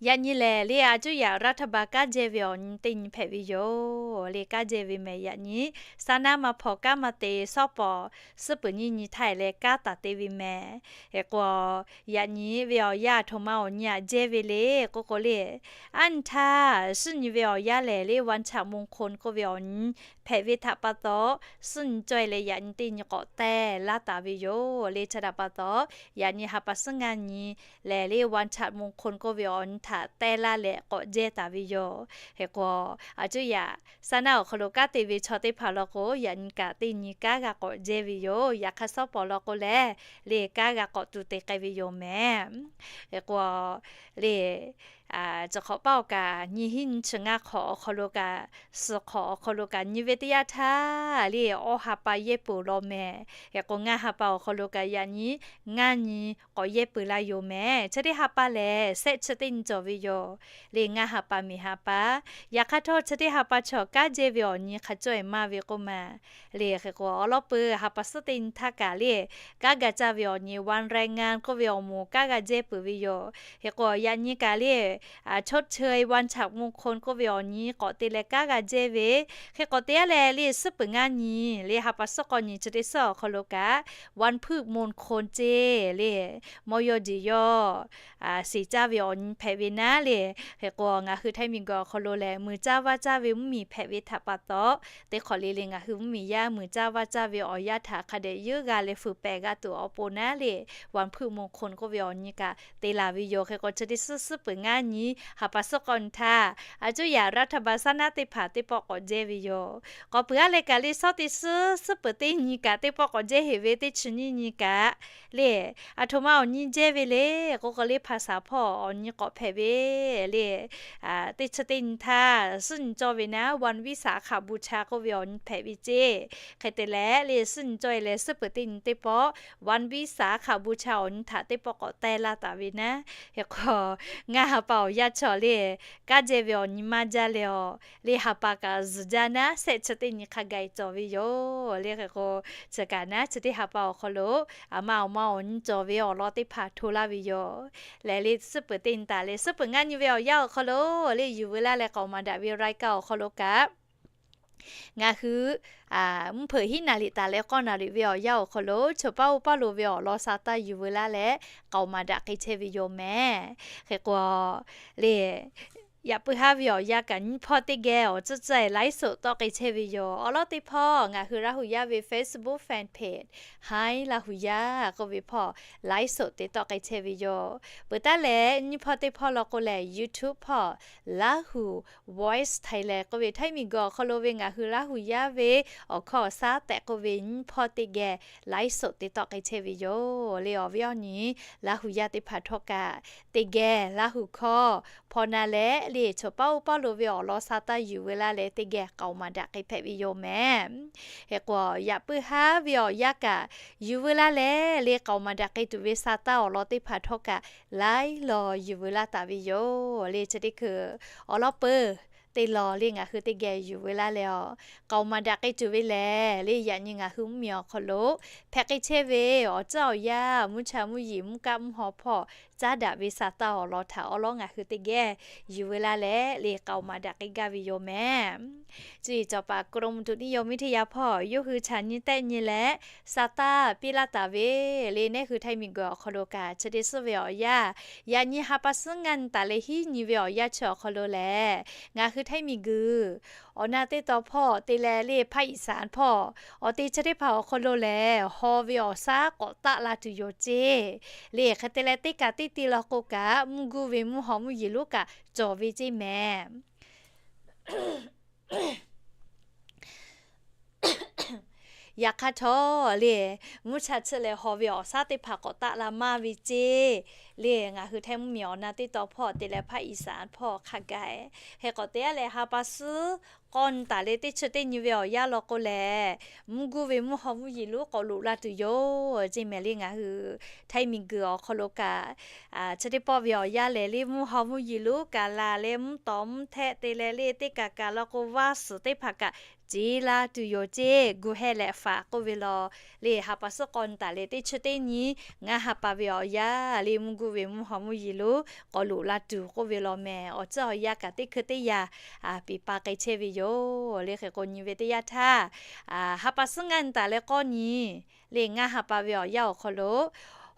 yaꞈ nyi lehˬ le a cuˇ yaꞈ รัฐบาล kanˉ jehˇ ve awˬ nyi teˇ nyi hpehꞈ ve yoˬ le. Kanˉ jehˇ ve mehˍ yaꞈ nyi, saˉ naˉ maˇ hpawnˬ kanˉ maˇ te shawˉ pawˍ suhˉ peuˬ nyiˇ nyi htaˇ leh kanˉ taˍ te ve mehˍ. Hk'e k'o, yaꞈ nyi ve awˬ yanˇ aˬ htoꞈ ma awˬ nyi aꞈ jehˇ ve le k'oˆ k'o le, aˉ nyi htaˇ suhˉ nyi ve awˬ yanˇ lehˬ le วันฉลองมงคล k'oˆ ve awˬ nyi hpehꞈ ve htaꞈ pa taw, suhˉ nyi caweh leh yaꞈ nyi teˇ nyi k'awꞈ teh laˇ taˍ ve yoˬ le. Chi htaꞈ pa taw, yaꞈ nyi ha pa suhˉ ngaˇ nyi lehˬ le วันฉลองมงคล k'oˆ ve awˬ nyi htaꞈ teh laˇ leh k'awꞈ jehˇ taˍ ve yoˬ. Hk'e k'o, a cuˇ yaꞈ saˉ naˉ awˬ hk'aw lo kanˉ te ve chaw teˇ hpaˍ law k'o, yaꞈ nyi kaꞈ teˇ nyi kanˉ g'a k'awꞈ jehˇ ve yoˬ. Yaꞈ hk'aˇ shawˉ pawˍ law k'o lehˬ, le kanˉ g'a k'awꞈ tuˬ te k'ai ve yoˬ mehˍ. Hk'e k'o, le chi hk'awꞈ paˇ awˬ kaꞈ nyiˇ hinˉ nyiˇ chi ngaˇ hk'awꞈ awˬ hk'aw lo kaꞈ, suhˍ hk'awꞈ awˬ hk'aw lo kaꞈ nyi ve teˇ yanˇ htaˇ le awˇ ha pa yehˇ peuˬ law mehˍ. Hk'e k'o ngaˇ ha pa awˬ hk'aw lo kaꞈ yaꞈ nyi ngaˇ nyi k'awꞈ yehˇ peuˬ la yoˬ mehˍ. Chi teˇ ha pa lehˬ, shehˆ chi teˇ nyi cawˬ ve yoˬ le. Ngaˇ ha pa miˬ ha pa, yaꞈ hk'aˇ htawˇ chi teˇ ha pa chaw kanˉ jehˇ ve awˬ nyi hk'a caweh maˇ ve k'oˆ ma le. Hk'e k'o, awˬ lawn peuˬ ha pa suhˉ teˇ nyi htaˇ kaꞈ le, kanˉ g'a caˇ ve awˬ nyi วันแรงงาน k'oˆ ve awˬ moˍ kanˉ g'a jehˇ peuˬ ve yoˬ. Hk'e k'o, yaꞈ nyi kaꞈ le ชดเชย วันฉลองมงคล k'oˆ ve awˬ nyi k'awꞈ te leh kanˉ g'a jehˇ ve. Hk'e k'awꞈ te aˉ leh le suhˉ peuˬ ngaˇ nyi le ha pa suhˉ k'awˇ nyi chi teˇ suhˉ awˬ hk'aw lo kaꞈ วันพฤกษ์มงคล ceˇ le, mawˇ yawˇ jeˬ yawˇ shiˍ caˇ ve awˬ nyi hpehꞈ ve naˉ le. Hk'e k'o, ngaˬ hui Htaiˇ miˬguiˬ awˬ hk'aw lo lehˬ, muiˬ caˇ vaˇ caˇ ve mvuhˇmiˬ hpehꞈ ve htaꞈ pa taw, teˇ hk'awꞈ le le ngaˬ hui mvuhˇmiˬ yaˇ muiˬ caˇ vaˇ caˇ ve awˬ yanˇ htaꞈ hk'a dehꞈ yeuˉ g'a leh fuiˍ pehˍ g'a tuˬ awˬ pon naˉ le, วันพฤกษ์มงคล k'oˆ ve awˬ nyi kaꞈ te laˬ ve yoˬ. Hk'e k'o, chi teˇ suhˉ suhˉ peuˬ ngaˇ nyi ha pa suhˉ k'awˇ nyi htaˇ, a cuˇ yaꞈ รัฐบาล saˉ naˉ teˇ hpaˍ teˇ pawˆ k'awꞈ jehˇ ve yoˬ. K'awꞈ peuˬ aˉ leh kaꞈ le shawˉ teˇ suhˉ suhˉ peuˬ teˇ nyi kaꞈ teˇ pawˆ k'awꞈ jehˇ heˍ ve teˇ chi nyiˇ nyi kaꞈ le, aˬ htoꞈ ma awˬ nyi jehˇ ve le k'oˆ k'o le, hpa shaˍ hpawˇ awˬ nyi k'awꞈ hpehꞈ ve le. Teˇ chi teˇ nyi htaˇ suhˉ nyi cawˇ ve naˉ วันวิสาขบูชา k'oˆ ve awˬ nyi hpehꞈ ve ceˇ. Hk'e te leh le suhˉ nyi cawˇ e leh suhˉ peuˬ teˇ nyi teˇ pawˆ วันวิสาขบูชา awˬ nyi htaꞈ teˇ pawˆ k'awꞈ teh laˇ taˍ ve naˉ. Hk'e k'o, ngaˇ ha pa awˬ yanˇ chaw le kanˉ jehˇ ve awˬ nyi maˇ jaˇ leh a, le ha pa kaꞈ zuhˬ jaˇ naˉ shehˆ chi teˇ nyi hk'a gaˬ cawˬ ve yoˬ le. Hk'e k'o, chi kaꞈ naˉ chi teˇ ha pa awˬ hk'aw lo aˬ ma awˬ ma awˬ nyi cawˬ ve awˬ lawn teˇ hpaˍ hto laˇ ve yoˬ. Lehˬ le suhˉ peuˬ teˇ nyi taˍ leh suhˉ peuˬ ngaˇ nyi ve awˬ yanˇ awˬ hk'aw lo le yuˬ veu laˇ leh k'aoˍ maˍ daꞈ ve รายการ awˬ hk'aw lo kaꞈ ngaˬ hui mvuhˇ hpeuꞈ hiˉ naˍ riˍ taˍ leh k'awˇ naˍ riˍ ve awˬ yanˇ awˬ hk'aw lo choˬ paˉ uˉ paˉ lo ve awˬ lawn sha taˇ yuˬ veu laˇ leh k'aoˍ maˍ daꞈ k'ai chehˇ ve yoˬ mehˍ. Hk'e k'o, le yaꞈ puiˉ haˉ ve awˬ yanˇ kaꞈ nyiˇ hpawˇ teˇ geh awˬ tcuhˉ tcuhˉ e ไลฟ์สด tawˆ k'ai chehˇ ve yoˬ. Awˬ lawn teˇ hpawˇ ngaˬ hui Laˇ hu yaˇ ve Facebook fan page Htaiˇ Laˇ hu yaˇ k'oˆ ve hpawˇ ไลฟ์สด te tawˆ k'ai chehˇ ve yoˬ. Peuˬ taˉ leh nyiˇ hpawˇ teˇ hpawˇ law k'o lehˬ YouTube hpawˇ Laˇ hu Voice Thailand k'oˆ ve Htaiˇ miˬguiˬ awˬ hk'aw lo ve ngaˬ hui Laˇ hu yaˇ ve awˬ hkawˇ awˬ shaˉ tehꞈ k'oˆ ve nyiˇ hpawˇ teˇ geh ไลฟ์สด te tawˆ k'ai chehˇ ve yoˬ le. Awˬ viˉ awˬ nyi Laˇ hu yaˇ teˇ hpaˍ htawˇ kaꞈ teˇ geh Laˇ hu hkawˇ hpaw na leh le chaw paˉ oˇ paˉ lo ve awˬ lawn sa taˇ yuˬ veu laˇ leh teˇ geh k'aoˍ maˍ daꞈ k'ai hpehꞈ ve yoˬ mehˍ. Hk'e k'o, yaꞈ puiˉ haˉ ve awˬ yanˇ kaꞈ yuˬ veu laˇ leh le k'aoˍ maˍ daꞈ k'ai tuˬ ve sa taˇ awˬ lawn teˇ hpaˍ htawˇ kaꞈ laiˉ law yuˬ veu laˇ taˍ ve yoˬ le. Chi teˇ hkui awˬ lawn peuˬ te law le ngaˬ hui teˇ geh yuˬ veu laˇ leh a, k'aoˍ maˍ daꞈ k'ai tuˬ ve lehˬ le, yaꞈ nyi ngaˬ hui mvuhˇmiˬ awˬ hk'aw lo hpehꞈ k'ai chehˇ ve awˬ tcuhˉ awˬ yanˇ, mvuhˇ cha mvuhˇ yeˬ mvuhˇ kaˆ mvuhˇ haw hpawˇ caˉ daꞈ ve sa taˇ awˬ lawn htaꞈ awˉ lawˉ ngaˬ hui teˇ geh yuˬ veu laˇ leh le k'aoˍ maˍ daꞈ k'ai gaˇ ve yoˬ mehˍ. Chi cawˬ paˍ กรมอุตุนิยมวิทยา hpawˇ yawˇ hui chaꞈ nyi tehˆ nyi leh sa taˇ piˇ laˇ taˍ ve le, nehˉ hui Htaiˇ miˬguiˬ awˬ hk'aw lo kaꞈ chi teˇ suhˉ ve awˬ yanˇ, yaꞈ nyi ha pa suhˉ ngaˇ nyi taˍ leh hiˉ nyi ve awˬ yanˇ chi awˬ hk'aw lo lehˬ, ngaˬ hui Htaiˇ miˬguiˬ awˬ na teˇ taw hpawˇ te leh le ภาคอีสาน hpawˇ awˬ te chi teˇ hpaˍ awˬ hk'aw lo lehˬ, haw ve awˬ shaˉ k'awꞈ taˆ la tuˬ yoˬ ceˇ. Le hk'e te leh teˇ kaꞈ teˇ ti law k'o kaꞈ mvuhˇ guˇ ve mvuhˇ haw mvuhˇ yeˬ lonˉ kaꞈ cawˬ ve ceˇ mehˍ. Yaꞈ hk'aˇ htawˇ le, mvuhˇ cha tsuhˇ leh haw ve awˬ shaˉ teˇ hpaˍ k'awꞈ taˆ la maˇ ve ceˇ. Le ngaˬ hui Htaiˇ mvuhˇmiˬ awˬ na teˇ taw hpawˇ te leh ภาคอีสาน hpawˇ hk'a gaˬ hk'e k'awꞈ te a leh, ha pa suhˉ k'awˇ nyi taˍ leh teˇ chi teˇ nyi ve awˬ yanˇ law k'o lehˬ, mvuhˇ guˇ ve mvuhˇ haw mvuhˇ yeˬ lonˉ k'awꞈ loꞈ la tuˬ yoˬ ceˇ mehˍ. Le ngaˬ hui Htaiˇ miˬguiˬ awˬ hk'aw lo kaꞈ chi teˇ pawˆ ve awˬ yanˇ lehˬ le, mvuhˇ haw mvuhˇ yeˬ lonˉ kaꞈ laˬ leh mvuhˇ tawˍ mvuhˇ htehˆ te leh le teˇ kaꞈ kaꞈ law k'o vaˇ suhˍ teˇ hpaˍ kaꞈ ceˇ la tuˬ yoˬ ceˇ. Gu heh leh faˍ k'oˆ ve law le, ha pa suhˉ k'awˇ nyi taˍ leh teˇ chi teˇ nyi ngaˇ ha pa ve awˬ yanˇ le, mvuhˇ guˇ ve mvuhˇ haw mvuhˇ yeˬ lonˉ k'awꞈ loꞈ la tuˬ k'oˆ ve law mehˍ. Awˬ tcuhˉ awˬ yanˇ kaꞈ teˇ hkui teˇ yanˇ peˬ pa k'ai chehˇ ve yoˬ. Le hk'e k'o nyi ve teˇ yanˇ htaˇ, ha pa suhˉ ngaˇ nyi taˍ leh k'awˇ nyi le ngaˇ ha pa ve awˬ yanˇ awˬ hk'aw lo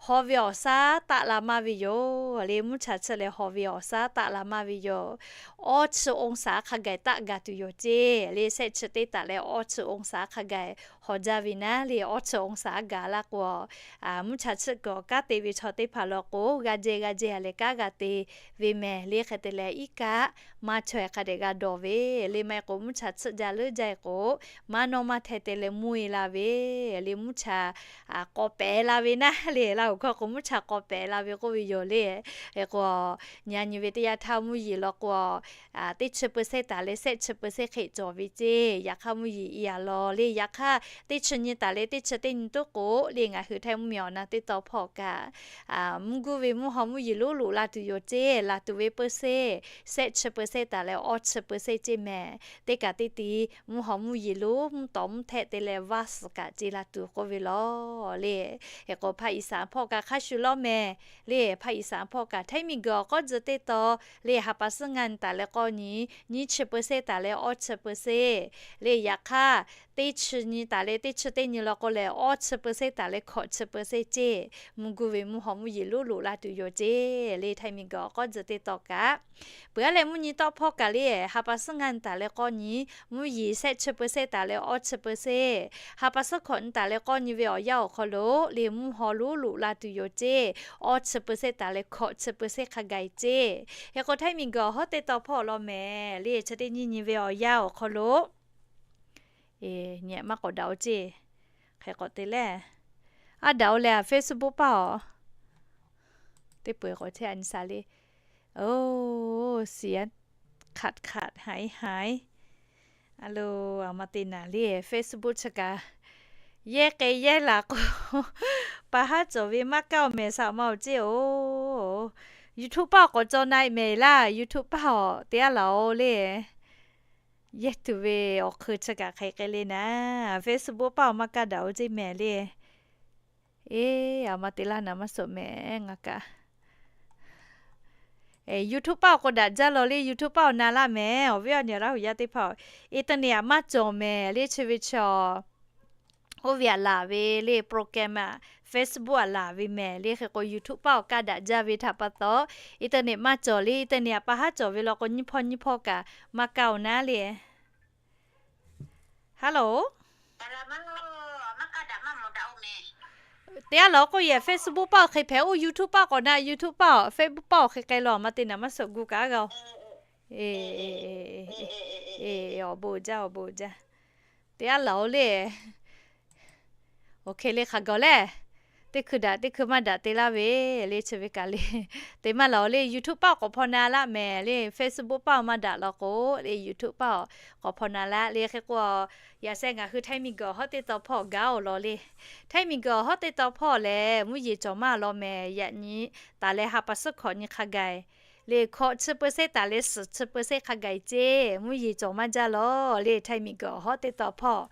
haw ve awˬ shaˉ taˆ la maˇ ve yoˬ. Le mvuhˇ cha tsuhˇ leh haw ve awˬ shaˉ taˆ la maˇ ve yoˬ. Awˇ chi องศา hk'a gaˬ taˆ gaˬ tuˬ yoˬ ceˇ. Le shehˆ chi teˇ taˍ leh awˇ chi องศา hk'a gaˬ haw jaˇ ve naˉ le, awˇ chi องศา gaˬ laˇ k'o, mvuhˇ cha tsuhˇ kuiˬ awˬ kanˉ te ve chaw teˇ hpaˍ law k'o g'a jehˇ g'a jehˇ a leh kanˉ g'a te ve mehˍ. Le hk'e te leh iˉ kaˆ maˇ chaweh hk'a dehꞈ g'a dawˬ ve le, maˇ heˆ k'o mvuhˇ cha tsuhˇ jaˇ leuˉ jaˇ e k'o maˇ nawˇ maˇ hteh te leh mvuhˇ e la ve le, mvuhˇ cha k'aw pehˍ la ve naˉ le, Laˇ huˍ hkawˇ k'o mvuhˇ cha k'aw pehˍ la ve k'oˆ ve yoˬ le. Hk'e k'o, nyi nyi ve teˇ yanˇ htaˇ mvuhˇ yeˬ law k'o, teˇ chi เปอร์เซ็นต์ taˍ leh shehˆ chi เปอร์เซ็นต์ hk'e cawˬ ve ceˇ. Yaꞈ hk'aˇ mvuhˇ yeˬ i a law le, yaꞈ hk'aˇ teˇ chi nyi taˍ leh teˇ chi teˇ nyi toˉ k'o le, ngaˬ hui Htaiˇ mvuhˇmiˬ awˬ na teˇ taw hpawˇ kaꞈ mvuhˇ guˇ ve mvuhˇ haw mvuhˇ yeˬ lonˉ loꞈ la tuˬ yoˬ ceˇ. Laˬ tuˬ ve เปอร์เซ็นต์ shehˆ chi เปอร์เซ็นต์ taˍ leh awˇ chi เปอร์เซ็นต์ ceˇ mehˍ. Teˇ kaꞈ teˇ ti mvuhˇ haw mvuhˇ yeˬ lonˉ mvuhˇ tawˍ mvuhˇ htehˆ te leh vaˇ suhˍ kaꞈ ceˇ la tuˬ k'oˆ ve law le. Hk'e k'o ภาคอีสาน hpawˇ kaꞈ hk'a shuˍ lawˇ mehˍ le, ภาคอีสาน hpawˇ kaꞈ Htaiˇ miˬguiˬ awˬ k'awˇ tcuh teˇ taw le, ha pa suhˉ ngaˇ nyi taˍ leh k'awˇ nyi, nyiˇ chi เปอร์เซ็นต์ taˍ leh awˇ chi เปอร์เซ็นต์ le, yaꞈ hk'aˇ teˇ chi nyi taˍ leh teˇ chi teˇ nyi law k'o lehˬ awˇ chi เปอร์เซ็นต์ taˍ leh hkawꞈ chi เปอร์เซ็นต์ ceˇ. Mvuhˇ guˇ ve mvuhˇ haw mvuhˇ yeˬ lonˉ loꞈ la tuˬ yoˬ ceˇ. Le Htaiˇ miˬguiˬ awˬ k'awˇ tcuh teˇ taw kaꞈ peuˬ a leh mvuhˇ nyi tawˆ hpawˇ kaꞈ le, ha pa suhˉ ngaˇ nyi taˍ leh k'awˇ nyi, mvuhˇ yeˬ shehˆ chi เปอร์เซ็นต์ taˍ leh awˇ chi เปอร์เซ็นต์, ha pa suhˉ hkawꞈ nyi taˍ leh k'awˇ nyi ve awˬ yanˇ awˬ hk'aw lo le mvuhˇ haw lonˉ loꞈ la tuˬ yoˬ ceˇ. Awˇ chi เปอร์เซ็นต์ taˍ leh hkawꞈ chi เปอร์เซ็นต์ hk'a gaˬ e ceˇ. Hk'e k'o Htaiˇ miˬguiˬ awˬ hawˉ teˇ taw hpawˇ law mehˍ le, chi teˇ nyi nyi ve awˬ yanˇ awˬ hk'aw lo nyi maˇ k'awꞈ daꞈ-oˬ ceˇ. Hk'e k'awꞈ te leh, a daꞈ-oˬ leh Facebook paˇ awˬ teˇ peu-eˬ k'awꞈ chehˇ a nyi sha le. Oˬ, เสียงขาดขาดหายหาย a lo, a ma te naˍ le Facebook chi kaꞈ yehˇ k'ai yehˇ laˬ k'o, pa haˉ cawˬ ve maˇ kaˇ-oˬ mehˍ, saꞈ ma-oˬ ceˇ-oˬ. YouTube paˇ awˬ k'awꞈ caw na-e mehˍ laˇ, YouTube paˇ awˬ te a laˬ-oˬ le. Yehˇ tuˬ ve awˬ hk'eun chi kaꞈ hk'e k'ai le naˍ, Facebook paˇ awˬ maˇ kaˇ daꞈ-oˬ ceˇ mehˍ le. Eˬ, a ma te laˇ naˍ maˇ suhˍ mehˍ ngaˬ kaꞈ. YouTube paˇ awˬ k'o daꞈ jaˇ law le, YouTube paˇ awˬ na laˇ mehˍ. Awˬ viˉ awˬ nyi Laˇ huˍ yaˇ teˇ hpaˍ-oˬ, internet aꞈ maˇ cawˬ mehˍ le, chi ve chi oˇ ve aꞈ laˬ ve le, program aꞈ Facebook aꞈ laˬ ve mehˍ le. Hk'e k'o YouTube paˇ awˬ kaˇ daꞈ jaˇ ve htaꞈ pa taw, internet maˇ cawˬ le, internet aꞈ pa haˉ cawˬ ve law k'o nyiˇ hpawˇ nyiˇ hpawˇ kaꞈ maˇ kaˇ-oˬ naˉ le. Hello. Te a laˬ k'oˆ yehˬ Facebook paˇ awˬ hk'e hpehꞈ, oˇ YouTube paˇ k'awꞈ na, YouTube paˇ awˬ Facebook paˇ awˬ hk'e k'ai law, a ma te naˍ maˇ suhˍ gu kaꞈ g'a-oˬ. Awˬ bon jaˇ, awˬ bon jaˇ. Te a laˬ-oˬ le. Oˬ hk'e le hk'a gawˬ lehˬ, teˇ hkui daꞈ teˇ hkui maˇ daꞈ te laˇ ve le, chi ve kaꞈ le. Te maˇ laˬ le, YouTube paˇ awˬ k'awꞈ hpaw na laˇ mehˍ le, Facebook paˇ maˇ daꞈ law k'o le, YouTube paˇ awˬ k'awꞈ hpaw na laˇ le. Hk'e k'o, yaꞈ sheh ngaˬ hui Htaiˇ miˬguiˬ awˬ hawˉ teˇ taw hpawˇ gaˇ-oˬ law le. Htaiˇ miˬguiˬ awˬ hawˉ teˇ taw hpawˇ lehˬ, mvuhˇ yeˬ cawˬ maˇ law mehˍ. Yaꞈ nyi taˍ leh ha pa suhˉ hkawꞈ nyi hk'a gaˬ-e le, hkawꞈ chi เปอร์เซ็นต์ taˍ leh suhˍ chi เปอร์เซ็นต์ hk'a gaˬ-e ceˇ, mvuhˇ yeˬ cawˬ maˇ jaˇ law le, Htaiˇ miˬguiˬ awˬ hawˉ teˇ taw hpawˇ.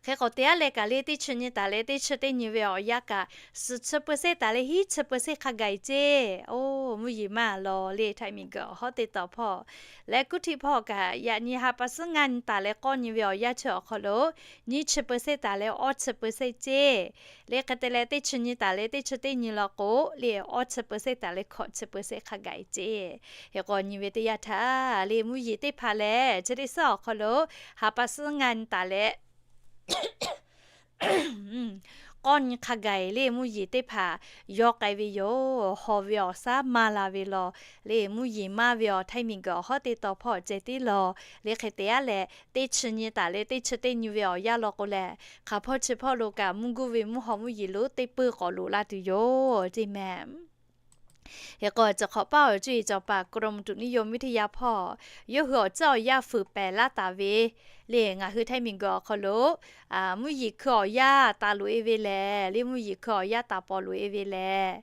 Hk'e k'o, te aˉ leh kaꞈ le, teˇ chi nyi taˍ leh teˇ chi teˇ nyi ve awˬ yanˇ kaꞈ, suhˍ chi เปอร์เซ็นต์ taˍ leh hiˉ chi เปอร์เซ็นต์ hk'a gaˬ-e ceˇ. Oˇ, mvuhˇ yeˬ maˇ law le, Htaiˇ miˬguiˬ awˬ hawˉ teˇ taw hpawˇ. Leh kuˉ htiˆ hpawˇ kaꞈ, yaꞈ nyi ha pa suhˉ ngaˇ nyi taˍ leh k'awˇ nyi ve awˬ yanˇ chi awˬ hk'aw lo, nyiˇ chi เปอร์เซ็นต์ taˍ leh awˇ chi เปอร์เซ็นต์ ceˇ. Le hk'e te leh, teˇ chi nyi taˍ leh teˇ chi teˇ nyi law k'o le, awˇ chi เปอร์เซ็นต์ taˍ leh hkawꞈ chi เปอร์เซ็นต์ hk'a gaˬ-e ceˇ. Hk'e k'o, nyi ve teˇ yanˇ htaˇ le, mvuhˇ yeˬ teˇ hpaˍ lehˬ, chi teˇ suhˉ awˬ hk'aw lo ha pa suhˉ ngaˇ nyi taˍ leh k'awˇ nyi hk'a gaˬ-e le, mvuhˇ yeˬ teˇ hpaˍ yaw k'ai ve yoˬ. Haw ve awˬ shaˉ maˇ la ve law le, mvuhˇ yeˬ maˇ ve awˬ Htaiˇ miˬguiˬ awˬ hawˉ teˇ taw hpawˇ ceh tiˉ law. Le hk'e te aˉ leh, teˇ chi nyi taˍ leh teˇ chi teˇ nyi ve awˬ yanˇ law k'o lehˬ, hk'aˬ hpawˇ chi hpawˇ lo kaꞈ mvuhˇ guˇ ve mvuhˇ haw mvuhˇ yeˬ lonˉ teˇ peuˇ k'awꞈ loꞈ la tuˬ yoˬ ceˇ mehˍ. Hk'e k'o, chi hk'awꞈ paˇ awˬ cuˇ yiˍ cawˬ paˍ กรมอุตุนิยมวิทยา hpawˇ yawˇ hui awˬ tcuhˉ awˬ yanˇ fuiˍ pehˍ laˇ taˍ ve le, ngaˬ hui Htaiˇ miˬguiˬ awˬ hk'aw lo mvuhˇ yeˬ hkui awˬ yanˇ taˍ loꞈ-e ve lehˬ le, mvuhˇ yeˬ hkui awˬ yanˇ taˍ paw loꞈ-e ve lehˬ,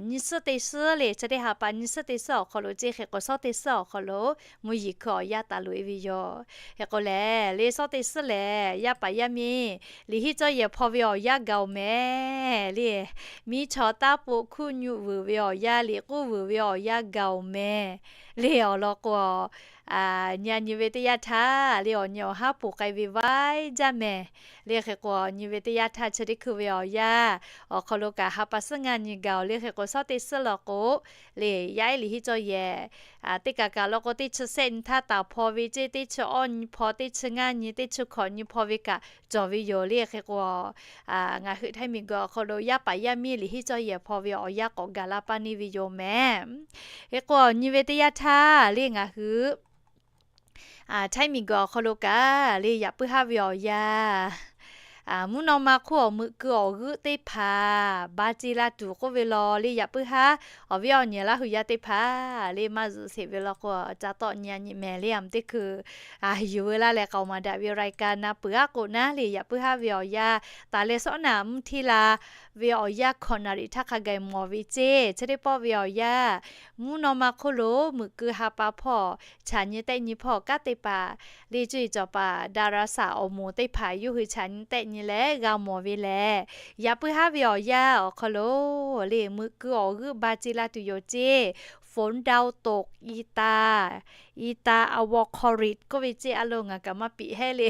nyi suhˉ teˇ suhˉ le, chi teˇ ha pa nyi suhˉ teˇ suhˉ awˬ hk'aw lo ceˇ. Hk'e k'o, shawˉ teˇ suhˉ awˬ hk'aw lo mvuhˇ yeˬ hkui awˬ yanˇ taˍ loꞈ-e ve yoˬ. Hk'e k'o lehˬ le, shawˉ teˇ suhˉ lehˬ, yaˇ paˍ yaˇ miˇ liꞈ hiˉ cawˇ yehˬ hpaw ve awˬ yanˇ gaˬ-oˬ mehˍ le. Miˇ chaw taˇ poˆ hkuˇ nyu vuiˬ ve awˬ yanˇ, liꞈ k'uˉ vuiˬ ve awˬ yanˇ gaˬ-oˬ mehˍ le. Awˬ lawn k'o, nyi a nyi ve teˇ yanˇ htaˇ le, awˬ nyi awˬ haˉ poˬ k'ai ve vaiˇ jaˇ mehˍ le. Hk'e k'o, nyi ve teˇ yanˇ htaˇ chi teˇ hkui ve awˬ yanˇ awˬ hk'aw lo kaꞈ ha pa suhˉ ngaˇ nyi gaˬ-oˬ le. Hk'e k'o, shawˉ teˇ suhˉ law k'o le, yaˇ ehˉ liꞈ hiˉ cawˇ yehˬ teˇ kaˬ kaˬ law k'o, teˇ chi shehˆ nyi htaˇ taˍ hpaw ve ceˇ, teˇ chi awˇ nyi hpaw, teˇ chi ngaˇ nyi, teˇ chi hkawꞈ nyi hpaw ve kaꞈ cawˬ ve yoˬ le. Hk'e k'o, ngaˬ hui Htaiˇ miˬguiˬ awˬ hk'aw lo yaˇ paˍ yaˇ miˇ liꞈ hiˉ cawˇ yehˬ hpaw ve awˬ yanˇ k'awꞈ gaˬ la paˇ neˇ ve yoˬ mehˍ. Hk'e k'o, nyi ve teˇ yanˇ htaˇ le, ngaˬ hui Htaiˇ miˬguiˬ awˬ hk'aw lo kaꞈ le, yaꞈ puiˉ haˉ ve awˬ yanˇ, mvuhˇ naw ma hk'oˆ awˬ meuꞈ keu awˬ g'euˆ teˇ hpaˍ ba ce la tuˬ k'oˆ ve law le, yaꞈ puiˉ haˉ awˬ viˉ awˬ nyi Laˇ huˍ yaˇ teˇ hpaˍ le, maˇ zuhꞈ sheˍ ve law k'o, ca tawˆ nyi a nyi mehˍ le. Aˬ mvuh teˇ hkui yuˬ veu laˇ leh k'aoˍ maˍ daꞈ ve awˬ รายการ na peuˬ aˉ k'o naˉ le, yaꞈ puiˉ haˉ ve awˬ yanˇ, taˍ leh shawˉ naꞈ mvuhˇ htiˇ la ve awˬ yanˇ hkawꞈ naˍ riˍ htaˇ hk'a gaˬ mawˬ ve ceˇ. Chi teˇ pawˆ ve awˬ yanˇ, mvuhˇ naw ma hk'oˆ lo meuꞈ keu ha pa hpawˇ chaꞈ nyi tehˆ nyi hpawˇ kanˉ teˇ hpaˍ le, cuˇ yiˍ cawˬ paˍ ดาราศาสตร์ awˬ moˍ teˇ hpaˍ yawˇ hui chaꞈ nyi tehˆ nyi leh g'a mawˬ ve lehˬ, yaꞈ puiˉ haˉ ve awˬ yanˇ awˬ hk'aw lo le, meuꞈ keu awˬ g'euˆ ba ce la tuˬ yoˬ ceˇ. ฝนดาวตก อีตา อีตา อะวอคอริด k'oˆ ve ceˇ, a lo ngaˬ kaꞈ maˇ piꞈ hehˉ le,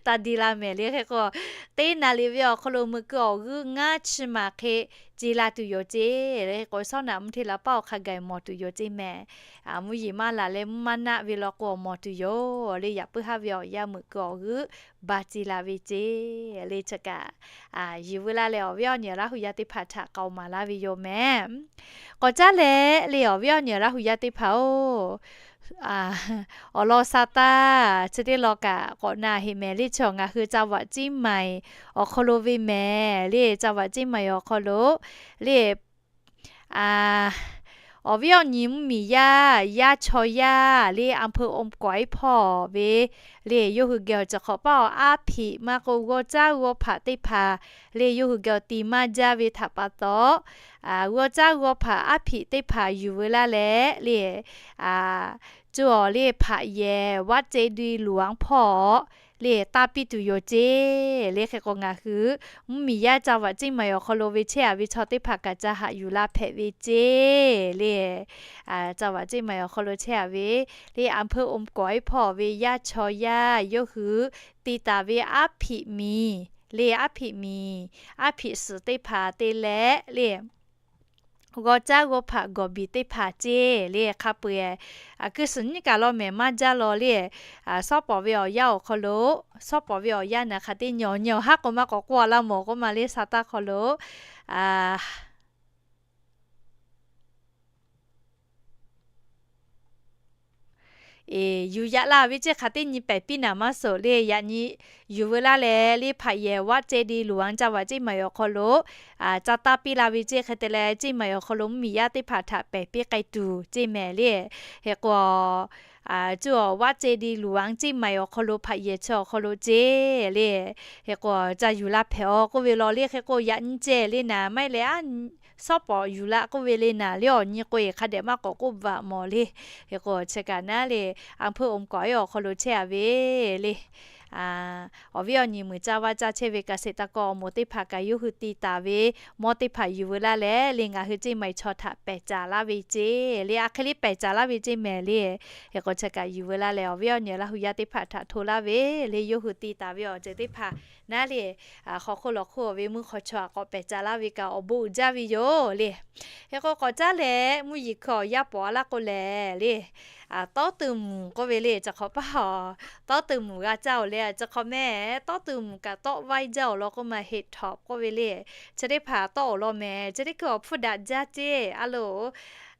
taˇ di la mehˍ le. Hk'e k'o, teˇ naˍ riˍ ve awˬ hk'aw lo meuꞈ keu awˬ g'euˆ ngaˇ chi maˬ hk'e ce la tuˬ yoˬ ceˇ. Hk'e k'o, shawˉ naꞈ mvuhˇ htiˇ la paˇ awˬ hk'a gaˬ mawˬ tuˬ yoˬ ceˇ mehˍ. Mvuhˇ yeˬ maˇ laˬ leh mvuhˇ maˇ naˆ ve law k'o, mawˬ tuˬ yoˬ le. Yaꞈ puiˉ haˉ ve awˬ yanˇ meuꞈ keu awˬ g'euˆ ba ce la ve ceˇ le. Chi kaꞈ yuˬ veu laˇ leh awˬ viˉ awˬ nyi Laˇ huˍ yaˇ teˇ hpaˍ htaꞈ k'aoˍ maˍ laˇ ve yoˬ mehˍ. K'awꞈ caˉ leh le, awˬ viˉ awˬ nyi Laˇ huˍ yaˇ teˇ hpaˍ oˬ, awˬ lawn sha taˇ chi teˇ law kaꞈ k'awꞈ na heˍ mehˍ le. Chi awˬ ngaˬ hui จังหวัดเชียงใหม่ awˬ hk'aw lo ve mehˍ le. จังหวัดเชียงใหม่ awˬ hk'aw lo le, awˬ viˉ awˬ nyi mvuhˇ miˬ yaˇ, yaˇ chaw yaˇ le, อำเภออมก๋อย hpawˇ ve le, yawˇ hui geh awˬ ceuˬ hk'awꞈ paˇ awˬ aˉ hpiꞈ maˇ k'o, g'awˇ caˉ g'awˇ hpaꞈ teˇ hpaˍ le, yawˇ hui geh awˬ ti maˇ jaˇ ve htaꞈ pa taw, g'awˇ caˉ g'awˇ hpaꞈ aˉ hpiꞈ teˇ hpaˍ yuˬ veu laˇ leh le, co awˬ le hpaꞈ yehˬ วัดเจดีย์หลวง hpawˇ le, taˇ piˇ tuˬ yoˬ ceˇ le. Hk'e k'o, ngaˬ hui mvuhˇ miˬ yaˇ จังหวัดเชียงใหม่ awˬ hk'aw lo ve chehˇ a ve chaw teˇ hpaˍ kaꞈ ca haꞈ yuˬ la hpehꞈ ve ceˇ le. จังหวัดเชียงใหม่ awˬ hk'aw lo chehˇ a ve le, อำเภออมก๋อย hpawˇ ve yaˇ chaw yaˇ yawˇ hui ti taˍ ve aˉ hpiꞈ miˬ le, aˉ hpiꞈ miˬ, aˉ hpiꞈ suhˍ teˇ hpaˍ te leh le, g'awˇ caˉ g'awˇ hpaꞈ gawˬ biˬ teˇ hpaˍ ceˇ le. Hk'a peu-eˬ, a kuiˬ suhˍ nyiˉ kaꞈ law mehˍ maˇ jaˇ law le. Shawˉ pawˍ ve awˬ yanˇ awˬ hk'aw lo, shawˉ pawˍ ve awˬ yanˇ naˬ hk'aˬ teˇ nyi awˬ nyi awˬ haˉ k'o maˇ k'awꞈ k'oˆ a laˇ mawˬ k'oˆ ma le, sha taˇ hk'aw lo yuˬ yaꞈ la ve ceˇ hk'aˬ teˇ nyi pehˬ piˇ naˍ maˇ suhˍ le. Yaꞈ nyi yuˬ veu laˇ leh le, hpaꞈ yehˬ วัดเจดีย์หลวง จังหวัดเชียงใหม่ awˬ hk'aw lo caˇ taˇ piˇ la ve ceˇ. Hk'e te leh, Chiang Mai awˬ hk'aw lo mvuhˇmiˬ yaˇ teˇ hpaˍ htaꞈ pehˬ piˇ k'ai tuˬ ceˇ mehˍ le. Hk'e k'o, cuˇ วัดเจดีย์หลวง Chiang Mai awˬ hk'aw lo hpaꞈ yehˬ chi awˬ hk'aw lo ceˇ le. Hk'e k'o, ca yuˬ la hpehꞈ-aw k'oˆ ve law le. Hk'e k'o, yaꞈ nyi ceh le naˍ, maˇ heˆ leh a, shawˉ pawˍ yuˬ la k'oˆ ve le naˍ le, awˬ nyi k'o-e hk'a dehꞈ maˇ k'awꞈ k'oˆ bvuhꞈ mawˬ le. Hk'e k'o, chi kaꞈ naˉ le, อำเภอ อมก๋อย awˬ hk'aw lo chehˇ-a ve le. Awˬ viˉ awˬ nyi muiˬ caˇ vaˇ caˇ chehˇ ve เกษตรกร awˬ moˍ teˇ hpaˍ kaꞈ yawˇ hui ti taˍ ve mawˇ teˇ hpaˍ yuˬ veu laˇ leh le, ngaˬ hui Chiang Mai chaw htaꞈ pehˬ caˍ laˇ ve ceˇ le. A hk'e le pehˬ caˍ laˇ ve ceˇ mehˍ le. Hk'e k'o, chi kaꞈ yuˬ veu laˇ leh, awˬ viˉ awˬ nyi Laˇ hui yaˇ teˇ hpaˍ htaꞈ hto laˇ ve le. Yawˇ hui ti taˍ ve awˬ ceuˬ teˇ hpaˍ naˉ le, hk'aw hk'oˆ lawˬ hk'oˆ ve mvuhˇ hk'aw chaw htaꞈ k'awꞈ pehˬ caˍ laˇ ve kaꞈ awˬ bon uiˍ jaˇ ve yoˬ le. Hk'e k'o, k'awꞈ caˉ leh mvuhˇ yeˬ hkui awˬ yaˇ pawˍ a laˇ k'o lehˬ le, tawˉ tuˬ mvuhˬ k'oˆ ve le. Chi hk'awꞈ paˇ a, tawˉ tuˬ mvuhˬ g'a caˇ-oˬ le. Chi hk'awꞈ mehˍ, tawˉ tuˬ mvuhˬ kaꞈ tawˆ vaiˇ jaˇ awˬ lawn k'oˆ ma, เห็ดถอบ k'oˆ ve le. Chi teˇ hpaˍ tawˆ awˬ lawn mehˍ. Chi teˇ hkui awˬ hpfuhˇ daꞈ jaˇ ceˇ a loˬ.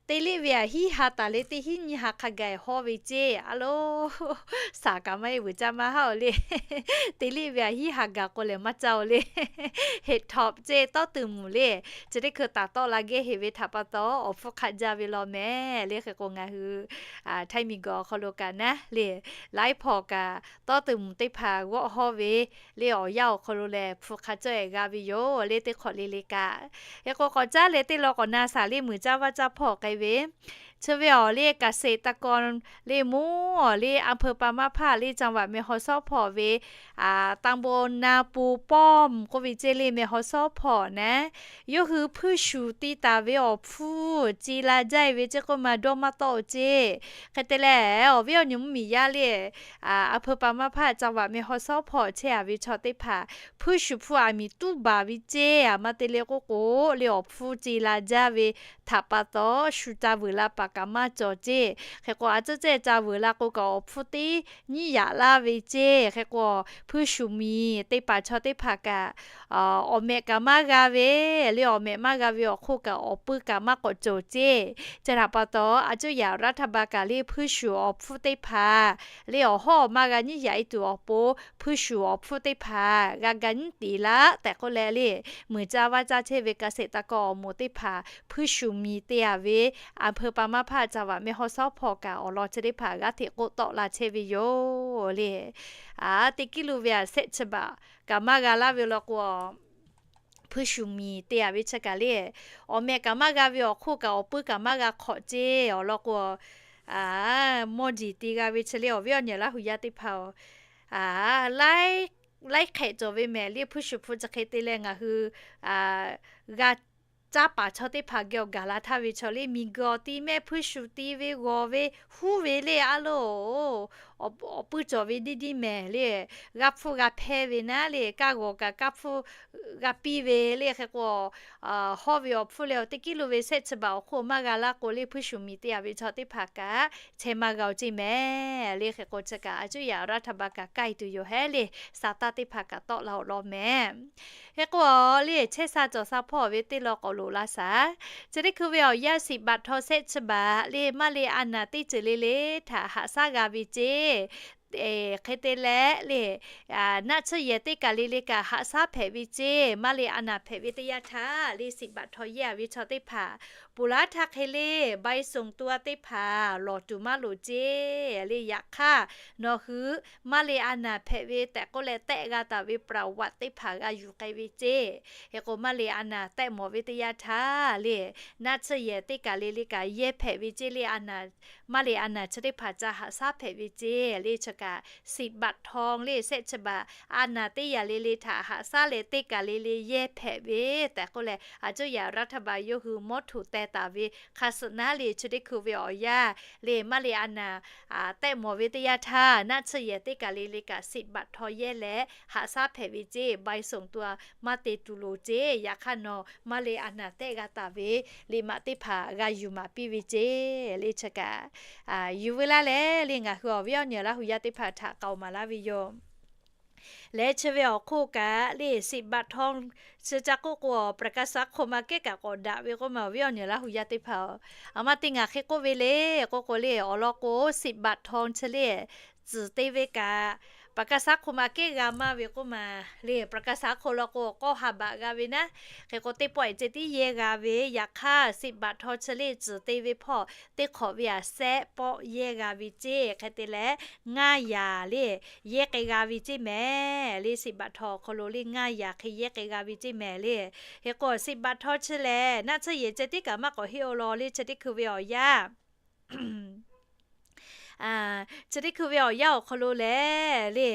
Teˇ liˇ ve aꞈ hiˉ ha taˍ le, teˇ hiˉ nyiˇ ha hk'a gaˬ hawˇ ve ceˇ a loˬ. Saˍ kaꞈ maˇ heˆ, vuiˬ caˇ maˇ haˉ-oˬ le. Teˇ liˇ ve aꞈ hiˉ ha gaˬ k'o lehˬ maˇ caˇ-oˬ le. เห็ดถอบ ceˇ, tawˉ tuˬ mvuhˬ le. Chi teˇ hkui taˍ tawˆ la geh heˍ ve htaꞈ pa taw, awˬ hpfuhˇ hk'aˆ jaˇ ve law mehˍ le. Hk'e k'o, ngaˬ hui Htaiˇ miˬguiˬ awˬ hk'aw lo kaꞈ naˉ le, laiˉ hpawnˬ kaꞈ tawˉ tuˬ mvuhˬ teˇ hpaˍ g'awˆ hawˇ ve le, awˬ yanˇ awˬ hk'aw lo lehˬ hpu hk'a cawˇ-e g'a ve yoˬ le, teˇ hk'awꞈ le le kaꞈ. Hk'e k'o, k'awꞈ caˉ leh teˇ law k'awꞈ na shaˍ le, muiˬ caˇ vaˇ caˇ hpawˇ k'ai ve chi ve awˬ le, เกษตรกร le, mvuhˇ awˬ le, อำเภอปางมะพร้าว le, จังหวัดแม่ฮ่องสอน hpawˇ ve ตำบลนาปูป้อม k'oˆ ve ceˇ le, แม่ฮ่องสอน hpawˇ naˉ, yawˇ hui hpuiˇ shuˍ ti taˍ ve awˬ hpfuhˇ ce la jaˇ-e ve ceˇ k'oˆ ma, dawˇ maˇ tawˆ-oˬ ceˇ. Hk'e te leh, awˬ viˉ awˬ nyi mvuhˇmiˬ yaˇ le, อำเภอปางมะพร้าว จังหวัดแม่ฮ่องสอน hpawˇ chehˇ-a ve chaw teˇ hpaˍ hpuiˇ shuˍ hpu aˬ miˍ tuˉ baˬ ve ceˇ, a maˇ te le k'oˆ k'o le, awˬ hpfuhˇ ce la jaˇ ve htaꞈ pa taw, shu ca vuiˬ la paˍ kaꞈ maˇ cawˬ ceˇ. Hk'e k'o, a cuˇ cehˇ ca vuiˬ la k'o kaꞈ awˬ hpfuhˇ teˇ nyiˉ yaꞈ laˇ ve ceˇ. Hk'e k'o, hpuiˇ shuˍ miˬ te paˍ chaw teˇ hpaˍ kaꞈ awˬ mehꞈ kaꞈ maˇ g'a ve le, awˬ mehꞈ maˇ g'a ve awˬ hk'oˆ kaꞈ awˬ puiˇ kaꞈ maˇ k'awꞈ cawˬ ceˇ. Chi htaꞈ pa taw, a cuˇ yaꞈ รัฐบาล kaꞈ le, hpuiˇ shuˍ awˬ hpfuhˇ teˇ hpaˍ le, awˬ hawˉ awˬ maˇ g'a nyiˉ yaꞈ-e tuˬ awˬ pon, hpuiˇ shuˍ awˬ hpfuhˇ teˇ hpaˍ g'a ga nyiˉ teˍ laˇ tehꞈ k'oˆ leh le, muiˬ caˇ vaˇ caˇ chehˇ ve เกษตรกร awˬ moˍ teˇ hpaˍ hpuiˇ shuˍ miˬ te-a ve อำเภอปางมะพร้าว จังหวัดแม่ฮ่องสอน hpawˇ kaꞈ awˬ lawn chi teˇ hpaˍ g'aˇ hteꞈ k'oˆ tawˆ la chehˇ ve yoˬ le. Teˇ kiˇ lo ve aꞈ shehˆ chi baꞈ kaꞈ maˇ g'a laˇ ve law k'o, hpuiˇ shuˍ miˬ te-a ve chi kaꞈ le, awˬ mehꞈ kaꞈ maˇ g'a ve awˬ hk'oˆ kaꞈ awˬ puiˇ kaꞈ maˇ g'a hk'awꞈ ceˇ. Awˬ lawn k'o, mawˇ jeˬ te g'a ve chi le, awˬ viˉ awˬ nyi Laˇ hui yaˇ teˇ hpaˍ-oˬ, laiˉ hk'ehꞈ cawˬ ve mehˍ le, hpuiˇ shuˍ hpu chi hk'e te leh ngaˬ hui g'a caˇ paˍ chaw teˇ hpaˍ geh awˬ gaˬ la htaˇ ve chaw le, miˬguiˬ awˬ ti mehˆ hpuiˇ shuˍ ti ve g'awˬ ve huˉ ve le a loˬ, awˬ puiˇ cawˬ ve diˇ diˇ mehˍ le, g'a hpfuhˇ g'a hpehˇ ve naˉ le, kaˇ g'awˬ kaꞈ kaˇ hpfuhˇ g'a piˇ ve le. Hk'e k'o, hawˇ ve awˬ hpfuhˇ leh teˇ kiˇ lo ve shehˆ chi baꞈ awˬ hk'oˆ maˇ g'a laˇ k'o le, hpuiˇ shuˍ miˬ te-a ve chaw teˇ hpaˍ kaꞈ chehˇ maˇ g'a-oˬ ceˇ mehˍ le. Hk'e k'o, chi kaꞈ a cuˇ yaꞈ รัฐบาล kaꞈ k'ai tuˬ yoˬ hehˉ le, sa taˇ teˇ hpaˍ kaꞈ tawˆ la awˬ lawn mehˍ. Hk'e k'o, le chehˇ sha cawˬ sha hpawˇ ve teˇ law k'awꞈ loꞈ la shaˍ. Chi teˇ hkui ve awˬ yanˇ สิบ baꞈ htaw shehˆ chi baꞈ le, maˇ le a naˍ teˇ ceuˬ le le htaꞈ haꞈ shaˉ g'a ve ceˇ. Hk'e te leh le, naˆ tsuhˇ yehˬ teˇ kaˬ le le kaꞈ haꞈ shaˉ hpehꞈ ve ceˇ. Maˇ le a naˍ hpehꞈ ve teˇ yanˇ htaˇ le, สิบ baꞈ htaw yehˇ-a ve chaw teˇ hpaˍ ponˬ laˇ htaˇ hk'e le, ใบส่งตัว teˇ hpaˍ lawˬ tuˬ maˇ loˍ ceˇ le. Yaꞈ hk'aˇ, nawˬ hui maˇ le a naˍ hpehꞈ ve tehꞈ k'oˆ leh tehˆ g'a taˍ ve ประวัติ teˇ hpaˍ g'a yuˬ k'ai ve ceˇ. Hk'e k'o, maˇ le a naˍ tehˆ mawˬ ve teˇ yanˇ htaˇ le, naˆ tsuhˇ yehˬ teˇ kaˬ le le kaꞈ yehˇ hpehꞈ ve ceˇ le. Maˇ le a naˍ chi teˇ hpaˍ ca haꞈ shaˉ hpehꞈ ve ceˇ le. Chi kaꞈ สิบ baꞈ htaw le shehˆ chi baꞈ, a naˍ teˇ yaˬ le le htaꞈ haꞈ shaˉ leh teˇ kaˬ le le yehˇ hpehꞈ ve tehꞈ k'oˆ leh, a cuˇ yaꞈ รัฐบาล yawˇ hui mawˇ htoꞈ teh taˍ ve hk'a suhˍ naˉ le, chi teˇ hkui ve awˬ yanˇ le, maˇ le a naˍ tehˆ mawˬ ve teˇ yanˇ htaˇ, naˆ tsuhˇ yehˬ teˇ kaˬ le le kaꞈ สิบ baꞈ htaw yehˇ leh haꞈ shaˉ hpehꞈ ve ceˇ. ใบส่งตัว maˇ te tuˬ loˍ ceˇ. Yaꞈ hk'aˇ, nawˬ maˇ le a naˍ tehˆ g'a taˍ ve liꞈ maꞈ teˇ hpaˍ g'a yuˬ maˍ piˇ ve ceˇ le. Chi kaꞈ yuˬ veu laˇ leh le, ngaˬ hui awˬ viˉ awˬ nyi Laˇ hu yaˇ teˇ hpaˍ htaꞈ k'aoˍ maˍ laˇ ve yoˬ. Leh chi ve awˬ hk'oˆ kaꞈ le, สิบบาททอง chi ca k'oˆ k'o, ประกาศสังคม aꞈ kehˉ kaꞈ k'awꞈ daꞈ ve k'oˆ ma awˬ viˉ awˬ nyi Laˇ hu yaˇ teˇ hpaˍ-oˬ, aˬ ma teˇ ngaˬ hk'e k'oˆ ve le, k'oˆ k'o le, awˬ lawn k'o สิบบาททอง chi le, tcuhˬ te ve kaꞈ, ประกาศสังคม aꞈ kehˉ g'a maˇ ve k'oˆ ma le, ประกาศสังคม law k'o k'awˇ ha baꞈ g'a ve naˉ. Hk'e k'o teˇ pawˆ-e ceh tiˉ yehˇ g'a ve, yaꞈ hk'aˇ สิบบาททอง chi le tcuhˬ te ve hpawˇ teˇ hk'awꞈ ve aꞈ sehˆ pawˆ yehˇ g'a ve ceˇ. Hk'e te leh ngaˇ yaˍ le yehˇ k'ai g'a ve ceˇ mehˍ le, สิบบาททอง awˬ hk'aw lo le ngaˇ yaˍ hk'e yehˇ k'ai g'a ve ceˇ mehˍ le. Hk'e k'o สิบบาททอง chi lehˬ, naˆ tsuhˇ yehˬ ceh tiˉ kaꞈ maˇ k'awꞈ heˆ-o law le, chi teˇ hkui ve awˬ yanˇ chi teˇ hkui ve awˬ yanˇ awˬ hk'aw lo lehˬ le,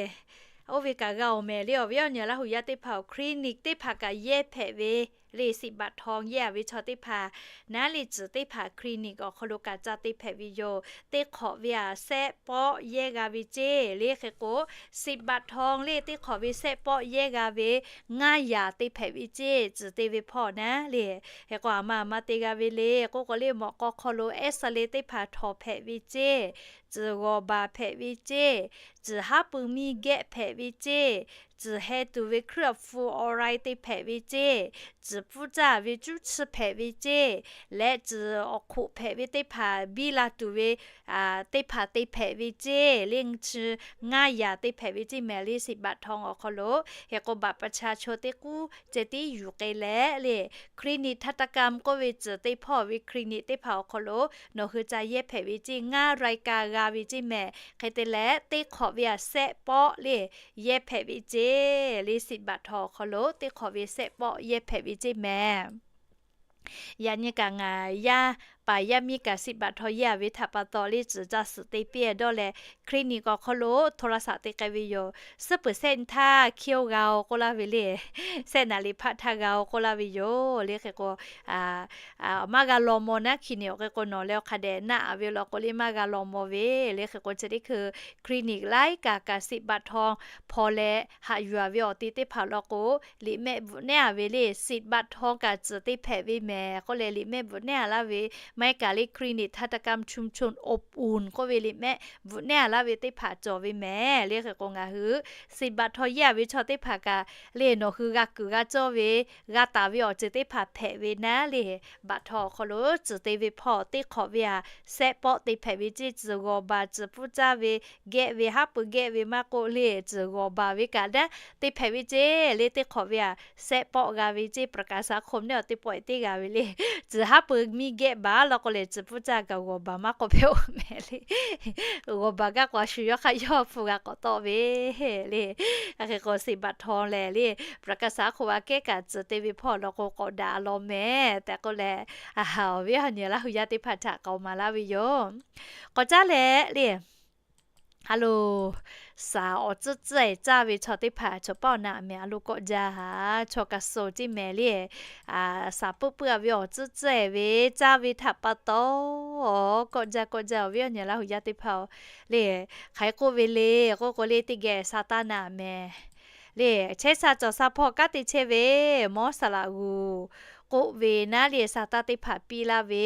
oˇ ve kaꞈ g'a-oˬ mehˍ le, awˬ viˉ awˬ nyi Laˇ hu yaˇ teˇ hpaˍ-oˬ, clinic teˇ hpaˍ kaꞈ yehˇ hpehꞈ ve le, สิบบาททอง yehˇ-a ve chaw teˇ hpaˍ naˉ le, tcuhˬ teˇ hpaˍ clinic awˬ hk'aw lo kaꞈ ca te hpehꞈ ve yoˬ. Teˇ hk'awꞈ ve aꞈ sehˆ pawˆ yehˇ g'a ve ceˇ le. Hk'e k'o สิบบาททอง le teˇ hk'awꞈ ve sehˆ pawˆ yehˇ g'a ve ngaˇ yaˍ te hpehꞈ ve ceˇ, tcuhˬ te ve hpawˇ naˉ le. Hk'e k'o aˬ ma aˬ ma te g'a ve le k'oˆ k'o le, mawꞈ k'aw hk'aw lo เอ็กซเรย์ teˇ hpaˍ htawnˍ hpehꞈ ve ceˇ, tcuhˬ g'awˬ baˬ hpehꞈ ve ceˇ, tcuhˬ haˉ pui miˇ gehˆ hpehꞈ ve ceˇ, tcuhˬ heh tuˬ ve เครื่องฟลูออไรด์ te hpehꞈ ve ceˇ, tcuhˬ pfuhˇ caˇ ve cuˉ chi hpehꞈ ve ceˇ, leh tcuhˬ awˬ hk'oꞈ hpehꞈ ve teˇ hpaˍ biˇ la tuˬ ve teˇ hpaˍ te hpehꞈ ve ceˇ le, chi ngaˇ yaˍ te hpehꞈ ve ceˇ mehˍ le, สิบบาททอง awˬ hk'aw lo. Hk'e k'o บัตรประชาชน teˇ k'uˉ ceh tiˉ yuˬ k'ai leh le, clinic ทันตกรรม k'oˆ ve tcuhˬ te hpawˇ ve clinic teˇ hpaˍ awˬ hk'aw lo nawˬ hui ca yehˇ hpehꞈ ve ceˇ, ngaˇ รายการ g'a ve ceˇ mehˍ. Hk'e te leh teˇ hk'awꞈ ve aꞈ sehˆ pawˆ le yehˇ hpehꞈ ve ceˇ le, สิบบาททอง awˬ hk'aw lo teˇ hk'awꞈ ve sehˆ pawˆ yehˇ hpehꞈ ve ceˇ mehˍ. Yaꞈ nyi kaꞈ ngaˬ yaˇ paˍ yaˇ miˇ kaꞈ สิบบาททอง yehˇ-a ve htaꞈ pa taw le, tcuhˬ ca suhˍ te piˇ-e dawˇ leh, clinic awˬ hk'aw lo โทรศัพท์ te k'ai ve yoˬ. Suhˉ peuˬ sehˆ htaˇ hkiˇ-oˆ g'a-o k'oˆ laˇ ve le, sehˆ naˍ riˍ hpaˆ htaˇ g'a-o k'oˆ laˇ ve yoˬ le. Hk'e k'o maˇ g'a law maw naˉ, clinic awˬ hk'e k'o nawˬ leh awˬ hk'a dehꞈ naˆ-a ve law k'o le maˇ g'a law maw ve le. Hk'e k'o chi teˇ hkui clinic laiˉ kaꞈ kaꞈ สิบบาททอง hpaw leh haꞈ yuˬ-a ve awˬ ti teˇ hpaˍ law k'o, liꞈ mehˆ bvuhꞈ nehˉ-a ve le, สิบบาททอง kaꞈ tcuhˬ te hpehꞈ ve mehˍ k'oˆ leh liꞈ mehˆ bvuhꞈ nehˉ-a laˇ ve, maˇ heˆ kaꞈ le clinic ทันตกรรมชุมชนอบอุ่น k'oˆ ve liꞈ mehˆ bvuhꞈ nehˉ-a laˇ ve teˇ hpaˍ cawˬ ve mehˍ le. Hk'e k'o ngaˬ hui สิบบาททอง yehˇ-a ve chaw teˇ hpaˍ kaꞈ le, nawˬ hui g'a kuiˬ g'a cawˇ ve, g'a taˍ ve awˬ ceuˬ teˇ hpaˍ hpehꞈ ve naˉ le, สิบบาททอง awˬ hk'aw lo tcuhˬ te ve hpawˇ teˇ hk'awꞈ ve aꞈ sehˆ pawˆ te hpehꞈ ve ceˇ, tcuhˬ g'awˬ baˬ tcuhˬ pfuhˇ caˇ ve gehˆ ve haˉ pui gehˆ ve maˇ k'oˆ le, tcuhˬ g'awˬ baˬ ve kaꞈ naˉ te hpehꞈ ve ceˇ le, teˇ hk'awꞈ ve aꞈ sehˆ pawˆ g'a ve ceˇ, ประกันสังคม neˉ awˬ teˇ pawˆ-e teˇ g'a ve le. Tcuhˬ haˉ pui miˇ gehˆ baˬ law k'o lehˬ, tcuhˬ pfuhˇ caˇ kaꞈ g'awˬ baˬ maˇ k'awꞈ hpehꞈ-oˬ mehˍ le. G'awˬ baˬ gaˇ k'o a shu yawˇ hk'aˇ yawˇ hpu g'a k'awꞈ tawˆ ve le. Hk'e k'o สิบบาททอง lehˬ le, ประกันสังคม aꞈ kehˉ kaꞈ tcuhˬ te ve hpawˇ law k'o k'awꞈ daꞈ law mehˍ tehꞈ k'oˆ leh, awˬ viˉ awˬ nyi Laˇ hu yaˇ teˇ hpaˍ htaꞈ k'aoˍ maˍ laˇ ve yoˬ. K'awꞈ caˉ leh le, a lo, saˍ awˬ tcuhˉ tcuhˉ-e caˇ ve chaw teˇ hpaˍ chaw paˆ awˬ naꞈ mehˍ a lo kawˆ jaˇ haˍ, chaw kaꞈ suh ceˇ mehˍ le. Saˍ puiˉ puiˉ-a ve awˬ tcuhˉ tcuhˉ-e ve caˇ ve htaꞈ pa taw, kawˆ jaˇ kawˆ jaˇ awˬ viˉ awˬ nyi Laˇ hu yaˇ teˇ hpaˍ-oˬ le. Hk'aˬ hk'e k'oˆ ve le k'oˆ k'o le, teˇ geh saˍ taˇ naꞈ mehˍ le. Chehˇ sha cawˬ sha hpawˇ kanˉ te chehˇ ve mawˇ saˍ laꞈ g'uˬ k'oˆ ve naˉ le, saˍ taˇ teˇ hpaˍ piˇ laˇ ve,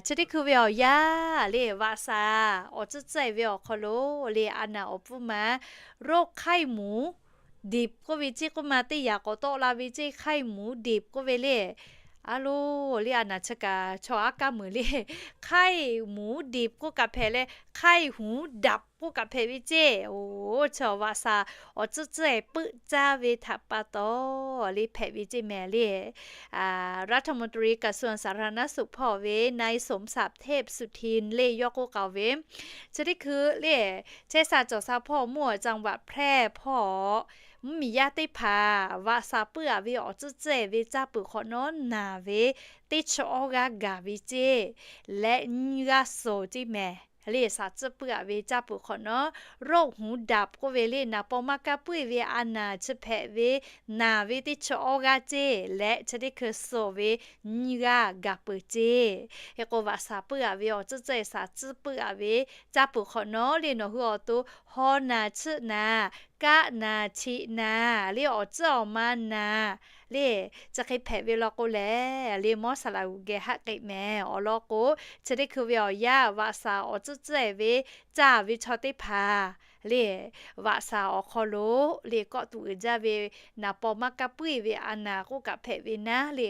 chi teˇ hkui ve awˬ yanˇ le, vaꞈ saˍ awˬ tcuhˉ tcuhˉ-e ve awˬ hk'aw lo le, a naˍ awˬ pfuhˇ ma โรคไข้หมูดิบ k'oˆ ve ceˇ k'oˆ ma teˇ yaꞈ k'awꞈ tawˆ la ve ceˇ, ไข้หมูดิบ k'oˆ ve le. A lo, le a naˍ chi kaꞈ chaw aˉ kaˉ meuˍ le, ไข้หมูดิบ k'oˆ kaꞈ hpehꞈ leh ไข้หูดับ k'oˆ kaꞈ hpehꞈ ve ceˇ. Oˬ, chi vaꞈ saˍ awˬ tcuhˉ tcuhˉ-e puiˆ caˇ ve htaꞈ pa taw le hpehꞈ ve ceˇ mehˍ le. รัฐมนตรีกระทรวงสาธารณสุข hpawˇ ve นายสมศักดิ์ เทพสุทิน le yawˇ k'oˆ k'aoˍ ve, chi teˇ hkui le, chehˇ sha cawˬ sha hpawˇ mvuhˇ awˬ จังหวัดแพร่ hpawˇ mvuhˇmiˬ yaˇ teˇ hpaˍ vaꞈ saˍ puiˉ-a ve awˬ tcuhˉ tcuhˉ-e ve caˇ peuˬ hk'awꞈ nawˉ naˬ ve teˇ chi awˇ g'aˇ gaˬ ve ceˇ leh nyiˇ g'aˇ suh ceˇ mehˍ le. Saˍ tcuhˉ puiˉ-a ve caˇ peuˬ hk'awꞈ nawˉ โรคหูดับ k'oˆ ve le, naˍ paw maˇ kaˇ puiˉ ve a naˍ chi hpehꞈ ve naˬ ve teˇ chi awˇ g'aˇ ceˇ leh chi teˇ hkui suh ve nyiˇ g'aˇ gaˬ peuˬ ceˇ. Hk'e k'o vaꞈ saˍ puiˉ-a ve awˬ tcuhˉ tcuhˉ-e saˍ tcuhˉ puiˉ-a ve caˇ peuˬ hk'awꞈ nawˉ le, nawˬ hui awˬ to haw naˬ chiˆ naˬ, kaˆ naˬ chiꞈ naˬ le, awˬ tcuhˉ awˬ ma naˬ le, chi hk'e hpehꞈ ve law k'o lehˬ le, mawˇ saˍ laꞈ g'uˬ geh haˆ k'ai mehˍ. Awˬ lawn k'o, chi teˇ hkui ve awˬ yanˇ vaꞈ saˍ awˬ tcuhˉ tcuhˉ-e ve caˇ ve chaw teˇ hpaˍ le, vaꞈ shaˍ awˬ hk'aw lo le kawˆ tuꞈ uiˍ jaˇ ve naˍ paw maˇ kaˇ puiˉ ve a naˍ k'oˆ kaꞈ hpehꞈ ve naˉ le,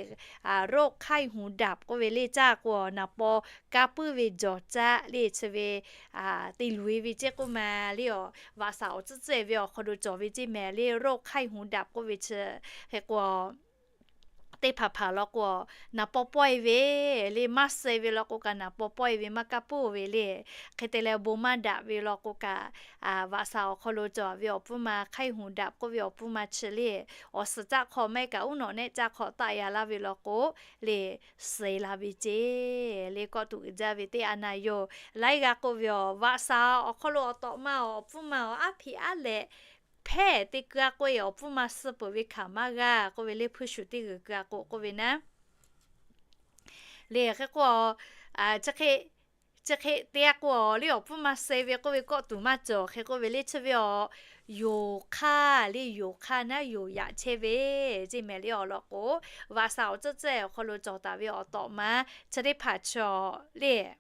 โรคไข้หูดับ k'oˆ ve le caˇ k'o naˍ paw kaˇ puiˉ ve jawˬ caˆ le chi ve te luˬ e ve ceˇ k'oˆ ma le, vaꞈ shaˍ awˬ tcuhˉ tcuhˉ ve awˬ hk'aw lo cawˬ ve ceˇ mehˍ le โรคไข้หูดับ k'oˆ ve chi. Hk'e k'o teˇ hpaˍ hpaˍ law k'o, naˍ paw pawehˇ ve le maˇ suh ve law k'o kaꞈ naˍ paw pawehˇ ve maˇ kaˇ puiˉ ve le. Hk'e te leh bon maˇ daꞈ ve law k'o kaꞈ, vaꞈ shaˍ awˬ hk'aw lo cawˬ ve awˬ pfuhˇ ma ไข้หูดับ k'oˆ ve awˬ pfuhˇ ma chi le, awˬ suhˍ caˆ hk'aw maˇ heˆ kaꞈ uˉ nawꞈ nehˆ caˆ hk'aw taˆ ya laˇ ve law k'o le, suh e la ve ceˇ le kawˆ tuꞈ uiˍ jaˇ ve teˇ a naˍ yoˬ. Laiˉ g'aˇ k'oˆ ve awˬ vaꞈ shaˍ awˬ hk'aw lo awˬ tawꞈ ma awˬ pfuhˇ ma awˬ aˉ hpiꞈ aˉ lehꞈ hpehˇ te keu a k'oˆ e awˬ pfuhˇ ma suh peuˬ ve hkanˍ maˇ g'a k'oˆ ve le hpuiˇ shuˍ teˇ g'uiˬ keu a k'o k'oˆ ve naˉ le. Hk'e k'o chi hk'e te a k'o le awˬ pfuhˇ ma suh ve k'oˆ ve kawˆ tuˬ maˇ cawˬ. Hk'e k'oˆ ve le chi ve awˬ yoˍ hk'aˇ le yoˍ hk'aˇ naˉ yoˍ yaꞈ chehˇ ve ceˇ mehˍ le awˬ lawn k'o, vaꞈ shaˍ awˬ tcuhˉ tcuhˉ awˬ hk'aw lo cawˬ taˍ ve awˬ tawꞈ ma chi teˇ hpaˍ chi le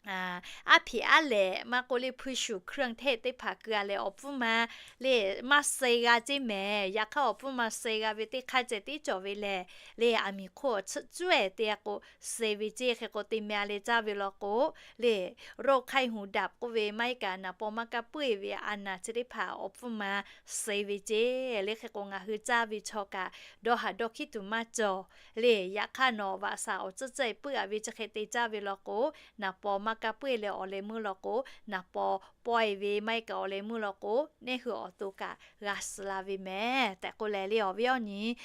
aˉ hpiꞈ aˉ lehꞈ maˇ k'oˆ le hpuiˇ shuˍ เครื่องเทศ teˇ hpaˍ keu a leh awˬ pfuhˇ ma le maˇ suh g'a ceˇ mehˍ. Yaꞈ hk'aˇ awˬ pfuhˇ ma suh g'a ve teˇ hk'aˇ ceh tiˉ cawˬ ve lehˬ le, aˬ miˍ hk'oˆ awˬ tcuhˉ cuˉ e te a k'o suh ve ceˇ. Hk'e k'o te mehˍ a leh caˇ ve law k'o le โรคไข้หูดับ k'oˆ ve maˇ heˆ kaꞈ naˍ paw maˇ kaˇ puiˉ ve a naˍ chi teˇ hpaˍ awˬ pfuhˇ ma suh ve ceˇ le. Hk'e k'o ngaˬ hui caˇ ve chaw kaꞈ dawˇ haˍ dawˇ hkiˉ tuˬ maˇ cawˬ le. Yaꞈ hk'aˇ nawˬ vaꞈ shaˍ awˬ tcuhˉ tcuhˉ puiˉ a ve chi hk'e te caˇ ve law k'o, naˍ paw maˇ kaˇ puiˉ leh awˬ leh meuˇ law k'o, naˍ paw pawehˇ ve maˇ heˆ kaꞈ awˬ leh meuˇ law k'o, neˇ hui awˬ to kaꞈ g'a suh la ve mehˍ tehꞈ k'oˆ leh le awˬ viˉ awˬ nyi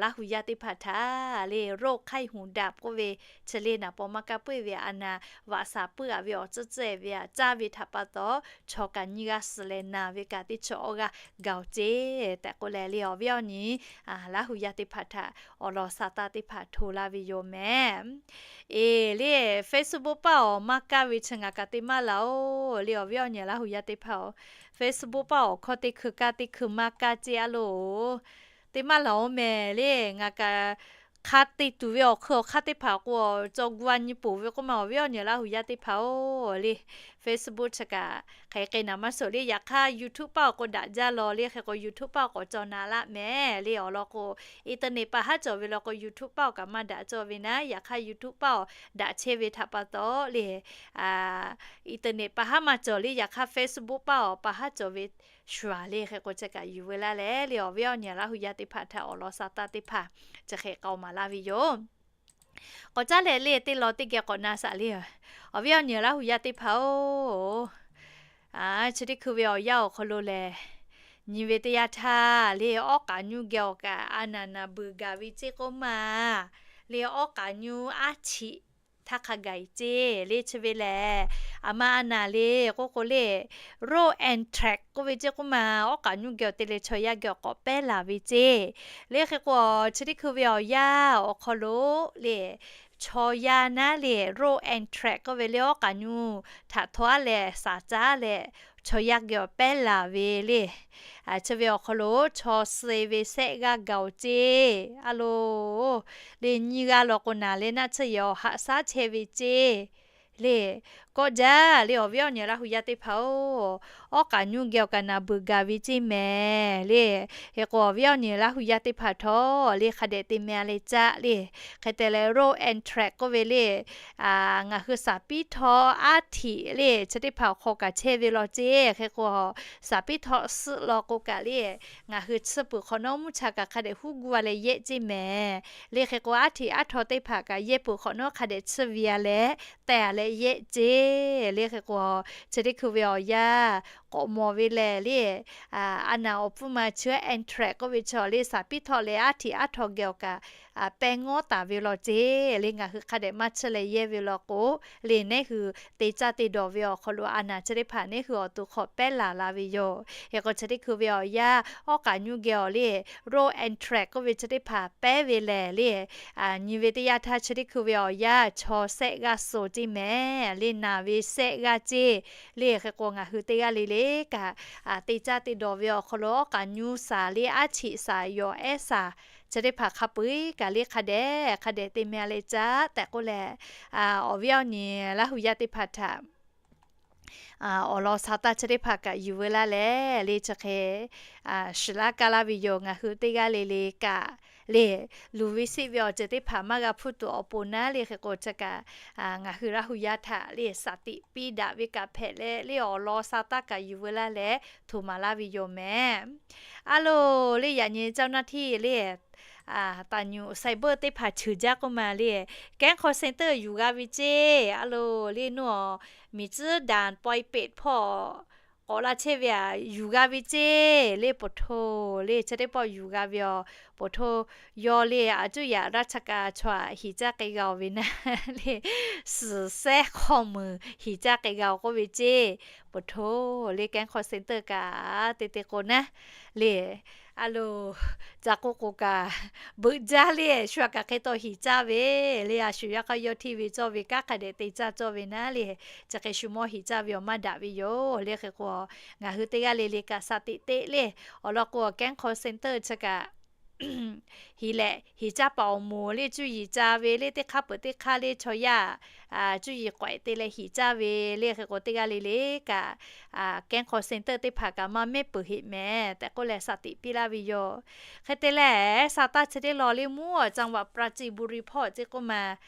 Laˇ hu yaˇ teˇ hpaˍ htaꞈ le โรคไข้หูดับ k'oˆ ve chi le naˍ paw maˇ kaˇ puiˉ ve a naˍ vaꞈ shaˍ puiˉ a ve awˬ tcuhˉ tcuhˉ ve a caˇ ve htaꞈ pa taw, chaw kaꞈ nyiˇ g'aˇ suh leh naˍ ve kaꞈ teˇ chi awˇ g'aˇ gaˬ oˬ ceˇ tehꞈ k'oˆ leh le awˬ viˉ awˬ nyi Laˇ hu yaˇ teˇ hpaˍ htaꞈ awˬ lawn sa taˇ teˇ hpaˍ hto laˇ ve yoˬ mehˍ. Eˬ le, Facebook paˇ awˬ maˇ kaˇ ve chi ngaˬ kaꞈ te maˇ laˬ oˬ le awˬ viˉ awˬ nyi Laˇ hu yaˇ teˇ hpaˍ-oˬ. Facebook paˇ awˬ hkawˇ teˇ hkui kaˇ teˇ hkui maˇ kaˇ ceˇ a loˬ. Te maˇ laˬ oˬ mehˍ le, ngaˬ kaꞈ hk'a te tuˬ ve awˬ hk'ui awˬ hk'aˇ teˇ hpaˍ k'o, caw gu a nyi poˬ ve k'oˆ ma awˬ viˉ awˬ nyi Laˇ hu yaˇ teˇ hpaˍ-oˬ le. Facebook chi kaꞈ hk'aˬ hk'e naˍ maˇ suhˍ le. Yaꞈ hk'aˇ YouTube paˇ awˬ k'o daꞈ jaˇ law le. Hk'e k'o YouTube paˇ awˬ k'awꞈ caw na laˇ mehˍ le awˬ lawn k'o, internet paˍ haˉ cawˬ ve law k'o YouTube paˇ awˬ kaꞈ maˇ daꞈ cawˇ ve naˉ. Yaꞈ hk'aˇ YouTube paˇ awˬ daꞈ chehˇ ve htaꞈ pa taw le, internet paˍ haˉ maˇ cawˬ le. Yaꞈ hk'aˇ Facebook paˇ awˬ paˍ haˉ cawˬ ve shuˍ le. Hk'e k'o chi kaꞈ yuˬ veu laˇ leh le awˬ viˉ awˬ nyi Laˇ hu yaˇ teˇ hpaˍ htaꞈ awˬ lawn sa taˇ teˇ hpaˍ chi hk'e k'aoˍ maˍ laˇ ve yoˬ. K'awꞈ caˉ leh le teˇ law teˇ geh k'awꞈ na shaˍ le. Awˬ viˉ awˬ nyi Laˇ hu yaˇ teˇ hpaˍ-oˬ, chi teˇ hkui ve awˬ yanˇ awˬ hk'aw lo lehˬ, nyi ve teˇ yanˇ htaˇ le awˉ k'aꞈ nyuˇ geh awˬ kaꞈ a naˍ naˍ beuˬ gaˬ ve ceˇ k'oˆ ma le awˉ k'aꞈ nyuˇ aˉ htiꞈ htaˇ hk'a gaˬ e ceˇ le chi ve lehˬ, aˬ ma a naˍ le k'oˆ k'o le โรคแอนแทรกซ์ k'oˆ ve ceˇ k'oˆ ma awˉ k'aꞈ nyuˇ geh awˬ te leh chaw yaˇ geh awˬ k'awꞈ pehˉ laˬ ve ceˇ le. Hk'e k'o chi teˇ hkui ve awˬ yanˇ awˬ hk'aw lo le chaw yaˇ naˉ le โรคแอนแทรกซ์ k'oˆ ve le awˉ k'aꞈ nyuˇ htaꞈ htaw aˉ leh shaˍ caˉ leh chaw yaˇ geh awˬ pehˉ laˬ ve le. Chi ve awˬ hk'aw lo chaw suh ve sehˆ g'aˇ gaˬ oˬ ceˇ a loˬ. Le nyiˇ g'aˇ law k'o naˍ leh naˆ tsuhˇ yehˬ awˬ haꞈ shaˉ chehˇ ve ceˇ le. Kawˆ jaˇ le awˬ viˉ awˬ nyi Laˇ hu yaˇ teˇ hpaˍ-oˬ, awˉ k'aꞈ nyuˇ geh awˬ kaꞈ naˍ beuˬ gaˬ ve ceˇ mehˍ le. Hk'e k'o awˬ viˉ awˬ nyi Laˇ hu yaˇ teˇ hpaˍ htawˇ le hk'a dehꞈ te mehˍ a leh caˆ le. Hk'e te leh โรคแอนแทรกซ์ k'oˆ ve le ngaˬ hui shaˍ piˉ htawˇ aˉ htiꞈ le chi teˇ hpaˍ awˬ hk'aw kaꞈ chehˇ ve law ceˇ. Hk'e k'o shaˍ piˉ htawˇ suhˆ law k'o kaꞈ le ngaˬ hui tsuhˇ peuˬ hk'awꞈ nawˉ mvuhˇ cha kaꞈ hk'a dehꞈ huˉ gu a leh yehˆ ceˇ mehˍ le. Hk'e k'o aˉ htiꞈ aˉ htaw teˇ hpaˍ kaꞈ yehˇ peuˬ hk'awꞈ nawˉ hk'a dehꞈ tsuhˇ ve a leh teh a leh yehˆ ceˇ le. Hk'e k'o chi teˇ hkui ve awˬ yanˇ k'awꞈ mawˬ ve lehˬ le a naˍ awˬ pfuhˇ ma chi แอนแทรกซ์ k'oˆ ve chi le shaˍ piˉ htawˇ leh aˉ htiꞈ aˉ htaw geh awˬ kaꞈ pehˇ ngawˉ taˍ ve law ceˇ le ngaˬ hui hk'a dehꞈ maˇ tsuhˇ leh yehˇ ve law k'o le neˇ hui te caˇ te dawˬ ve awˬ hk'aw lo a naˍ chi teˇ hpaˍ neˇ hui awˬ to hk'aw pehˉ laˬ la ve yoˬ. Hk'e k'o chi teˇ hkui ve awˬ yanˇ awˉ k'aꞈ nyuˇ geh awˬ le โรคแอนแทรกซ์ k'oˆ ve chi teˇ hpaˍ pehˉ ve lehˬ le nyi ve teˇ yanˇ htaˇ chi teˇ hkui ve awˬ yanˇ chaw sehˆ g'aˇ suh ceˇ mehˍ le naˍ ve sehˆ g'aˇ ceˇ le. Hk'e k'o ngaˬ hui teˇ g'aˇ le le kaꞈ te caˇ te dawˬ ve awˬ hk'aw lo awˉ k'aꞈ nyuˇ shaˍ le aˉ htiꞈ shaˍ yawˬ ehˉ shaˍ chi teˇ hpaˍ hk'a peu eˬ kaꞈ le hk'a dehꞈ hk'a dehꞈ te mehˍ a leh caˆ tehꞈ k'oˆ leh awˬ viˉ awˬ nyi Laˇ hu yaˇ teˇ hpaˍ htaꞈ awˬ lawn sa taˇ chi teˇ hpaˍ kaꞈ yuˬ veu laˇ leh le chi hk'e shiˍ laˇ kaˇ laˇ ve yoˬ. Ngaˬ hui teˇ g'aˇ le le kaꞈ le, luˬ ve seˆ ve awˬ ceuˬ teˇ hpaˍ maˇ g'a hpuˇ tuˬ awˬ pon naˉ le hk'e k'o chi kaꞈ, ngaˬ hui Laˇ hu yaˇ htaꞈ le สติ piˇ daꞈ ve kaꞈ hpehꞈ leh le awˬ lawn sa taˇ kaꞈ yuˬ veu laˇ leh htoꞈ maˍ laˇ ve yoˬ mehˍ. A loˬ le yaꞈ nyi เจ้าหน้าที่ le ตำรวจ cyber teˇ hpaˍ cheuˬ jaˇ k'oˆ ma le, แก๊ง call center yuˬ g'a ve ceˇ. A loˬ le nuˇ awˬ miˬ tcuhˉ ด่านปอยเปต hpawˇ k'awꞈ la chehˇ ve aꞈ yuˬ g'a ve ceˇ le, poˬ htoˇ le chi teˇ pawˆ yuˬ g'a ve awˬ poˬ htoˇ. Yawˇ le a cuˇ yaꞈ ราชการ chaw aꞈ hiˍ caˇ k'ai g'a-oˬ ve naˉ le, suhˍ sehˉ hk'aw muiˬ hiˍ caˇ k'ai g'a-oˬ k'oˆ ve ceˇ. Poˬ htoˇ le แก๊ง call center kaꞈ te te k'o naˉ le, a loˬ, ca k'oˆ k'o kaꞈ beuꞈ jaˇ le, shu aꞈ kaꞈ hk'e taw hiˍ caˇ ve le, a shu yaˇ hk'aˇ yawˇ hteˇ ve cawˇ ve kanˉ hk'a dehꞈ te caˇ cawˇ ve naˉ le, chi hk'e shu mawˇ hiˍ caˇ ve awˬ maˇ daꞈ ve yoˬ le hk'e k'o, ngaˬ hui teˇ g'aˇ le le kaꞈ สติ teꞈ le. Awˬ lawn k'o แก๊ง call center chi kaꞈ hiˍ lehˬ hiˍ caˇ paˍ awˬ moˍ le cuˇ yiˍ ca ve le teˇ hk'aˇ peuˬ teˇ hk'aˇ le chaw yaˇ cuˇ yiˍ k'awehꞈ te leh hiˍ caˇ ve le hk'e k'o teˇ g'aˇ le le kaꞈ แก๊ง call center teˇ hpaˍ kaꞈ maˇ mehˉ peuˬ heˆ mehˍ tehꞈ k'oˆ leh สติ piˇ laˇ ve yoˬ. Hk'e te leh sa taˇ chi teˇ law le mvuhˇ awˬ จังหวัดปราจีนบุรี hpawˇ ceˇ k'oˆ ma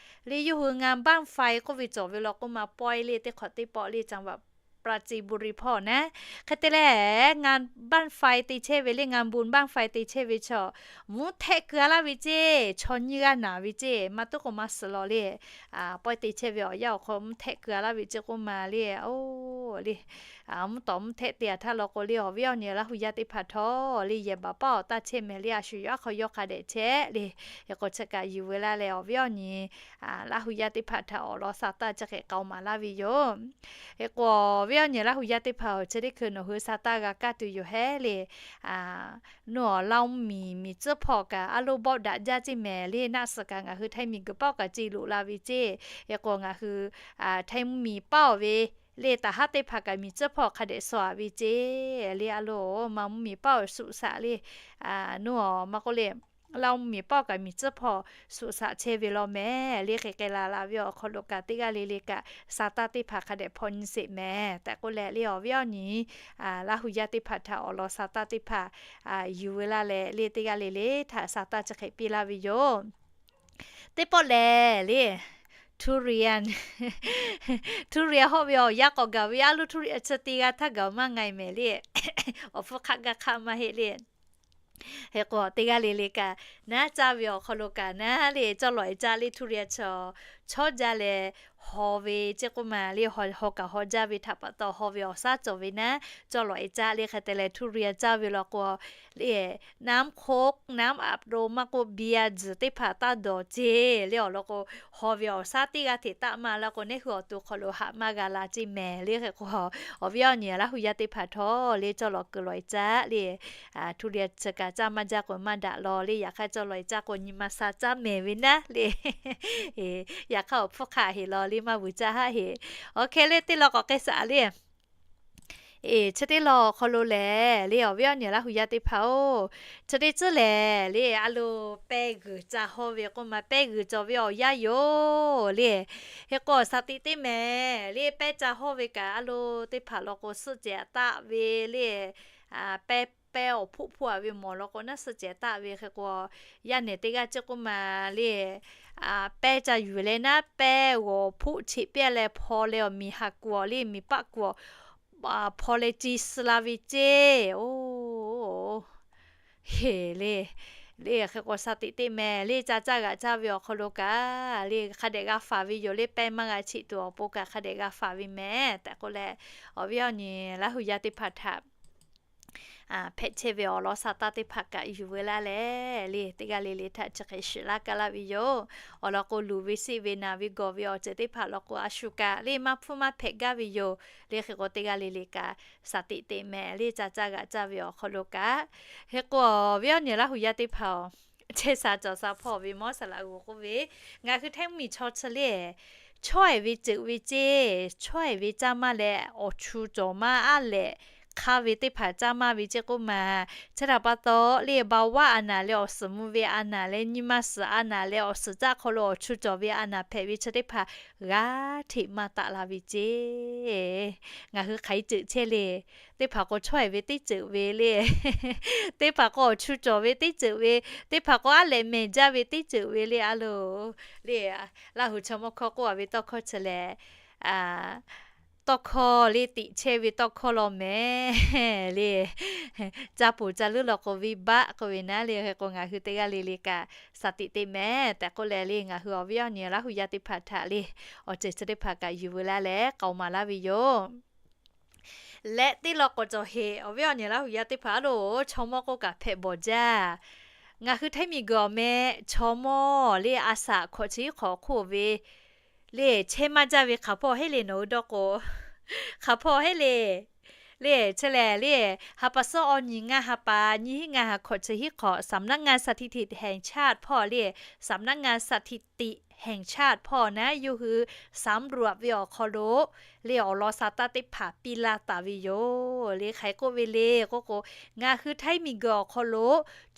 le, yawˇ hui งานบั้งไฟ k'oˆ ve cawˬ ve law k'oˆ ma pawehˇ le teˇ hk'awꞈ teˇ pawˆ le จังหวัดปราจีนบุรี hpawˇ naˉ. Hk'e te leh งานบั้งไฟ te chehˇ ve le งานบุญบั้งไฟ te chehˇ ve chaw mvuhˇ htehˆ keu-a laˇ ve ceˇ, chaw nyiˇ g'aˇ naˍ ve ceˇ, maˇ tuˉ k'o maˇ suhˍ law le. Pawehˇ te chehˇ ve awˬ yanˇ awˬ hk'aw mvuhˇ htehˆ keu-a laˇ ve ceˇ k'oˆ ma le. Oˬ le, mvuhˇ tawˍ mvuhˇ htehˆ te-a htaˇ law k'o le awˬ viˉ awˬ nyi Laˇ hu yaˇ teˇ hpaˍ htawˇ le yehˬ baˬ paˉ awˬ taˇ chehˇ mehˍ le, a shu yaˇ hk'aw yawˇ hk'a dehꞈ chehˇ le. Hk'e k'o chi kaꞈ yuˬ veu laˇ leh awˬ viˉ awˬ nyi Laˇ hu yaˇ teˇ hpaˍ htaꞈ awˬ lawn sa taˇ chi hk'e k'aoˍ maˍ laˇ ve yoˬ. Hk'e k'o awˬ viˉ awˬ nyi Laˇ hu yaˇ teˇ hpaˍ-oˬ, chi teˇ hkui nawˬ hui sa taˇ g'a kaˇ tuˬ yoˬ hehˉ le. Nuˇ awˬ Laˇ mvuhˇ miˬ miˬ tcuhˉ hpawˇ kaꞈ a loˇ bawˆ daꞈ jaˇ ceˇ mehˍ le, naˆ suhˍ kaꞈ ngaˬ hui Htaiˇ miˬ guiˬ paˉ-oˬ kaꞈ ce loꞈ la ve ceˇ. Hk'e k'o ngaˬ hui Htaiˇ mvuhˇ miˬ paˉ-oˬ ve le taˍ haˉ teˇ hpaˍ kaꞈ miˬ tcuhˉ hpawˇ hk'a dehꞈ sawˍ-a ve ceˇ le. A loˬ, Manˇ mvuhˇ miˬ paˉ-oˬ suhˍ shaꞈ le. Nuˇ awˬ maˇ k'oˆ le, Laˇ mvuhˇ miˬ paˉ-oˬ kaꞈ miˬ tcuhˉ hpawˇ suhˍ shaꞈ chehˇ ve law mehˍ le. Hk'e k'ai la la ve awˬ hk'aw lo kaꞈ teˇ g'aˇ le le kaꞈ sa taˇ teˇ hpaˍ hk'a dehꞈ hpaw nyi sheˍ mehˍ tehꞈ k'oˆ leh le awˬ viˉ awˬ nyi Laˇ hu yaˇ teˇ hpaˍ htaꞈ awˬ lawn sa taˇ teˇ hpaˍ yuˬ veu laˇ leh le teˇ g'aˇ le le htaꞈ sa taˇ chi hk'e piˇ laˇ ve yoˬ. Teˇ pawˆ lehˬ le, ทุเรียน ทุเรียน hawˆ ve awˬ yanˇ k'awꞈ gaˬ ve a loˇ, ทุเรียน chi te g'a htaˇ gaˬ maˇ nga-e mehˍ le. Awˬ hpfuhˇ hk'aˆ gaˇ hk'aˆ maˇ heˆ le. Hk'e k'o teˇ g'aˇ le le kaꞈ naˉ caˇ ve awˬ hk'aw lo kaꞈ naˉ le cawˇ lawꞈ-e caˇ le ทุเรียน chaw chawˇ jaˇ leh haw ve ceˇ k'oˆ ma le, haw kaꞈ haw jaˇ ve htaꞈ pa taw haw ve awˬ shaˉ cawˬ ve naˉ cawˇ lawꞈ-e caˇ le. Hk'e te leh ทุเรียน caˇ ve law k'o le, น้ำโค้ก น้ำอัดลม maˇ k'oˆ เบียร์ tzuhˬ teˇ hpaˍ taˇ dawˬ ceˇ le. Awˬ lawn k'o haw ve awˬ shaˉ teˇ g'aˇ hteꞈ taˆ maˇ laˇ k'o neˇ hui awˬ to hk'aw lo haꞈ maˇ g'a la ceˇ mehˍ le. Hk'e k'o awˬ viˉ awˬ nyi Laˇ hu yaˇ teˇ hpaˍ htawˇ le cawˇ lawꞈ keu lawꞈ-e caˇ le. ทุเรียน chi kaꞈ caˇ maˇ jaˇ k'o maˇ daꞈ law le. Yaꞈ hk'aˇ cawˇ lawꞈ-e caˇ k'o nyi ma sha caˇ mehˍ ve naˉ le. Yaꞈ hk'aˇ awˬ hpfuhˇ hk'aˆ heˍ law le maˇ vuiˬ caˇ haˆ heˍ. Awˬ hk'e le teˇ law k'awꞈ k'ai shaˍ le. Eˬ, chi teˇ law awˬ hk'aw lo lehˬ le awˬ viˉ awˬ nyi Laˇ hu yaˇ teˇ hpaˍ-oˬ, chi teˇ tcuhˉ lehˬ le a loˍ pehˇ g'uiˬ ca hawˇ ve k'oˆ ma, pehˇ g'uiˬ cawˬ ve awˬ yanˇ yoˬ le. Hk'e k'o สติ teˇ mehˍ le pehˇ ca hawˇ ve kaꞈ a loˍ teˇ hpaˍ law k'o suhˆ cehˬ taˆ ve le, pehˇ pehˇ awˬ hpoˆ hpoˆ-a ve mawˬ law k'o naˉ suhˆ cehˬ taˆ ve. Hk'e k'o yaˇ nehˬ teˇ g'aˇ ceˇ k'oˆ ma le, pehˇ ca yuˬ leh naˉ pehˇ g'awˬ hpoˆ cheꞈ piˇ leh hpaw leh awˬ miˬ haˍ kuiˬ awˬ le miˬ paˆ kuiˬ awˬ hpaw leh ci suh la ve ceˇ. Oˬ, heˍ le, le hk'e k'o สติ teˇ mehˍ le ca caˇ g'aꞈ caˇ ve awˬ hk'aw lo kaꞈ le hk'a dehꞈ g'a faˍ ve yoˬ le. Pehˇ maˇ g'a cheꞈ tuˬ awˬ pon kaꞈ hk'a dehꞈ g'a faˍ ve mehˍ tehꞈ k'oˆ leh awˬ viˉ awˬ nyi Laˇ hu yaˇ teˇ hpaˍ htaꞈ hpehꞈ chehˇ ve awˬ lawn sa taˇ teˇ hpaˍ kaꞈ yuˬ veu laˇ leh le teˇ g'aˇ le le htaꞈ chi hk'e shiˍ laˇ kaˇ laˇ ve yoˬ. Awˬ lawn k'o luˬ ve seˆ ve naˍ ve gawˬ ve awˬ ceuˬ teˇ hpaˍ lawn k'o a shu kaꞈ le maˇ hpfuhˇ maˇ hpehꞈ gaˇ ve yoˬ. Le hk'e k'o teˇ g'aˇ le le kaꞈ สติ teˇ mehˍ le ca caˇ g'aꞈ caˇ ve awˬ hk'aw lo kaꞈ. Hk'e k'o awˬ viˉ awˬ nyi Laˇ hu yaˇ teˇ hpaˍ-oˬ, chehˇ sha cawˬ sha hpawˇ ve mawˇ saˍ laꞈ g'uˬ k'oˆ ve, ngaˬ hui Htaiˇ mvuhˇmiˬ chaw chi le chaweh ve ceuˬ ve ceˇ, chaweh ve caˇ maˇ leh awˬ chu cawˬ maˇ aˉ lehꞈ hk'aˇ ve teˇ hpaˍ caˇ maˇ ve ceˇ k'oˆ ma. Chi htaꞈ pa taw le, เบาหวาน a naˍ leh awˬ suhˍ mvuh ve a naˍ leh nyi ma suhˍ a naˍ leh awˬ suhˍ caˆ hk'aw lo awˬ chu cawˬ ve a naˍ hpehꞈ ve chi teˇ hpaˍ g'aˇ hteꞈ maˇ taˆ la ve ceˇ. Ngaˬ hui hk'aˬ hk'e ceuˬ chehˇ le. Teˇ hpaˍ k'o chaweh ve teˇ ceuˬ ve le. Teˇ hpaˍ k'o awˬ chu cawˬ ve teˇ ceuˬ ve. Teˇ hpaˍ k'o aˉ lehꞈ mehˍ jaˇ ve teˇ ceuˬ ve le a loˬ. Le, Laˇ huˍ chaw mawˇ hkawˇ k'oˆ a ve tawˇ hkawˇ chi lehˬ, tawˇ hkawˇ le, tiꞈ chehˇ ve tawˇ hkawˇ law mehˍ le. Ca poˬ ca leuˉ law k'o, venˇbaˆ k'oˆ ve naˉ le. Hk'e k'o ngaˬ hui teˇ g'aˇ le le kaꞈ shaˍ tiꞈ te mehˍ tehꞈ k'oˆ leh le, ngaˬ hui awˬ viˉ awˬ nyi Laˇ huˍ yaˇ teˇ hpaˍ htaꞈ le, awˬ ceuˬ chi teˇ hpaˍ kaꞈ yuˬ veu laˇ leh k'aoˍ maˍ laˇ ve yoˬ. Leh teˇ law k'awꞈ cawˬ heˍ, awˬ viˉ awˬ nyi Laˇ huˍ yaˇ teˇ hpaˍ a loˬ, chaw mawˇ k'oˆ kaꞈ hpehꞈ bawˬ jaˇ. Ngaˬ hui htaiˇ miˬguiˬ awˬ meh chaw mawˇ le, a shaꞈ hkawꞈ chi hiˉ hk'awꞈ awˬ hk'oˆ ve le, chehˇ maˇ jaˇ ve hk'aˬ hpawˇ heˆ le nawˬ hui dawˇ k'o, hk'aˬ hpawˇ heˆ le. Le chi lehˬ le, ha pa suhˉ awˬ nyi ngaˇ ha pa nyiˇ hinˉ ngaˇ ha hkawꞈ chi hiˉ hk'awꞈ สำนักงานสถิติแห่งชาติ hpawˇ le, สำนักงานสถิติแห่งชาติ hpawˇ naˉ yawˇ hui สำรวจ ve awˬ hk'aw lo le, awˬ lawn sha taˇ teˇ hpaˍ piˇ laˇ taˍ ve yoˬ. Le hk'aˬ hk'e k'oˆ ve le k'oˆ k'o, ngaˬ hui htaiˇ miˬguiˬ awˬ hk'aw lo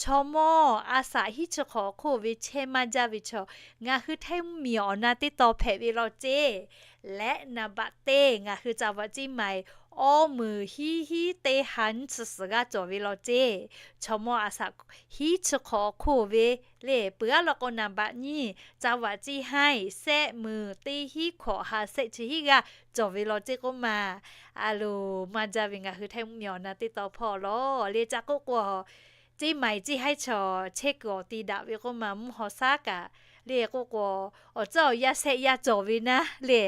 chaw mawˇ a shaꞈ hiˉ chi hk'awꞈ awˬ hk'oˆ ve chehˇ maˇ jaˇ ve chaw, ngaˬ hui htaiˇ mvuhˇmiˬ awˬ na teˇ taw hpehꞈ ve law ceˇ. Leh naˍ baꞈ teˇ ngaˬ hui จังหวัดเชียงใหม่ awˇ meunˍ hiˉ hiˉ teˇ ha nyiˇ chi suhˍ g'aˇ cawˬ ve law ceˇ. Chaw mawˇ a shaꞈ hiˉ chi hk'awꞈ awˬ hk'oˆ ve le, peuˬ aˉ law k'o naˍ baꞈ nyiˇ จังหวัดเชียงราย sehˆ meunˍ teˇ hiˉ hk'awꞈ ha sehˆ chi hiˉ g'aˇ cawˬ ve law ceˇ k'oˆ ma. A loˬ, maˇ jaˇ ve ngaˬ hui htaiˇ mvuhˇmiˬ awˬ na teˇ taw hpawˇ law le. Ca k'oˆ k'o, ceˇ maiˍ ceˇ haiˉ chaw chehˇ kuiˬ awˬ ti daꞈ ve k'oˆ ma, mvuhˇ haw shaˉ kaꞈ le k'oˆ k'o, awˬ tcuhˉ awˬ yaˇ sehˆ yaˇ cawˬ ve naˉ le,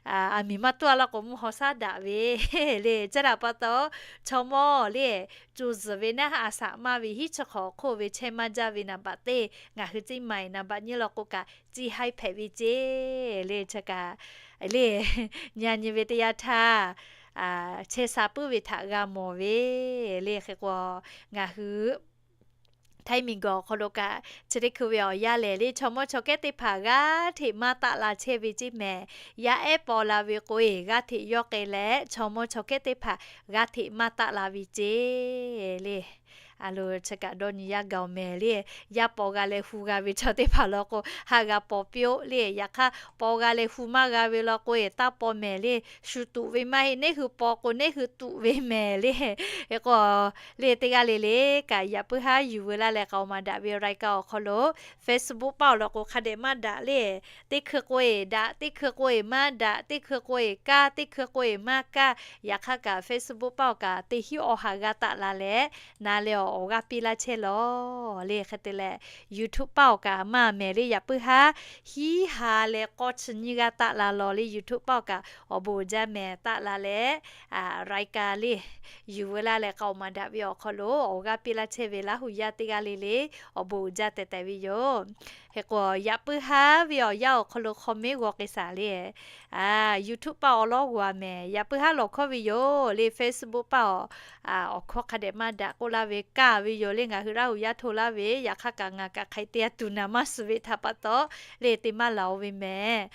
aˬ miˍ maˇ tuˉ a laˇ k'o mvuhˇ haw shaˉ daꞈ ve le. Chi htaꞈ pa taw, chaw mawˇ le, co zuhˬ ve naˉ a shaꞈ maˇ ve hiˉ chi hk'awꞈ awˬ hk'oˆ ve chehˇ maˇ jaˇ ve naˍ baꞈ teˇ ngaˬ hui ceˇ maiˍ, naˍ baꞈ nyiˇ law k'o kaꞈ ceˇ haiˉ hpehꞈ ve ceˇ le. Chi kaꞈ le, nyi a nyi ve teˇ yanˇ htaˇ chehˇ sha puiˉ ve htaꞈ g'a mawˬ ve le. Hk'e k'o, ngaˬ hui htaiˇ miˬguiˬ awˬ hk'aw lo kaꞈ chi teˇ hkui ve awˬ yanˇ lehˬ le, chaw mawˇ chaw kehˉ teˇ hpaˍ g'aˇ hteꞈ maˇ taˆ la chehˇ ve ceˇ mehˍ. Yaˇ ehˉ paw la ve k'o-e, g'aˇ hteꞈ yawˇ k'ai leh chaw mawˇ chaw kehˉ teˇ hpaˍ g'aˇ hteꞈ maˇ taˆ la ve ceˇ le. A loˬ, chi kaꞈ dawˇ nyi yaˇ gaˬ-oˬ mehˍ le. Yaˇ paw g'a leh hu g'a ve chaw teˇ hpaˍ law k'o, haꞈ g'a paw piˇ-oˆ le. Yaꞈ hk'aˇ, paw g'a leh hu maˇ g'a ve law k'o-e, taˇ paw mehˍ le. Shu tuꞈ ve maˇ heˆ, neˇ hui paw k'o neˇ hui tuꞈ ve mehˍ le. Hk'e k'o, le teˇ g'aˇ le le kaꞈ yaꞈ puiˉ haˉ yuˬ veu laˇ leh k'aoˍ maˍ daꞈ ve awˬ รายการ awˬ hk'aw lo, Facebook paˆ awˬ lawn k'o hk'a dehꞈ maˇ daꞈ le. Teˇ hkui k'o-e daꞈ, teˇ hkui k'o-e maˇ daꞈ, teˇ hkui k'o-e kaˇ, teˇ hkui k'o-e maˇ kaˇ. Yaꞈ hk'aˇ kaꞈ Facebook paˆ awˬ kaꞈ teˇ hinˉ awˬ ha g'a taˆ la leh, na leh awˬ awˬ g'aˇ piˇ laˇ chehˇ law le. Hk'e te leh, YouTube paˆ awˬ kaꞈ maˇ mehˍ le, yaꞈ puiˉ haˉ hiˉ ha leh k'awˇ chi nyiˇ g'aˇ taˆ la law le. YouTube paˆ awˬ kaꞈ awˬ bon uiˍ jaˇ mehˍ, taˆ la leh รายการ le yuˬ veu laˇ leh k'aoˍ maˍ daꞈ ve awˬ hk'aw lo awˬ g'aˇ piˇ laˇ chehˇ ve Laˇ huˍ yaˇ teˇ g'aˇ le le awˬ bon uiˍ jaˇ tehꞈ tehꞈ ve yoˬ. Hk'e k'o, yaꞈ puiˉ haˉ ve awˬ yanˇ awˬ hk'aw lo hk'aw mehˉ g'aw k'ai shaˍ le. YouTube paˆ awˬ lawn g'aw mehˍ, yaꞈ puiˉ haˉ lawˬ hkawˇ ve yoˬ le. Facebook paˆ awˬ, awˬ hkawˇ hk'a dehꞈ maˇ daꞈ k'oˆ laˇ ve kaˇ ve yoˬ le. Ngaˬ hui Laˇ huˍ yaˇ hto laˇ ve, yaꞈ hk'aˇ kaꞈ ngaˬ kaꞈ hk'aˬ hk'e te a tuˬ naˍ maˇ suhˍ ve htaꞈ pa taw le, te maˇ laˬ-oˬ ve mehˍ.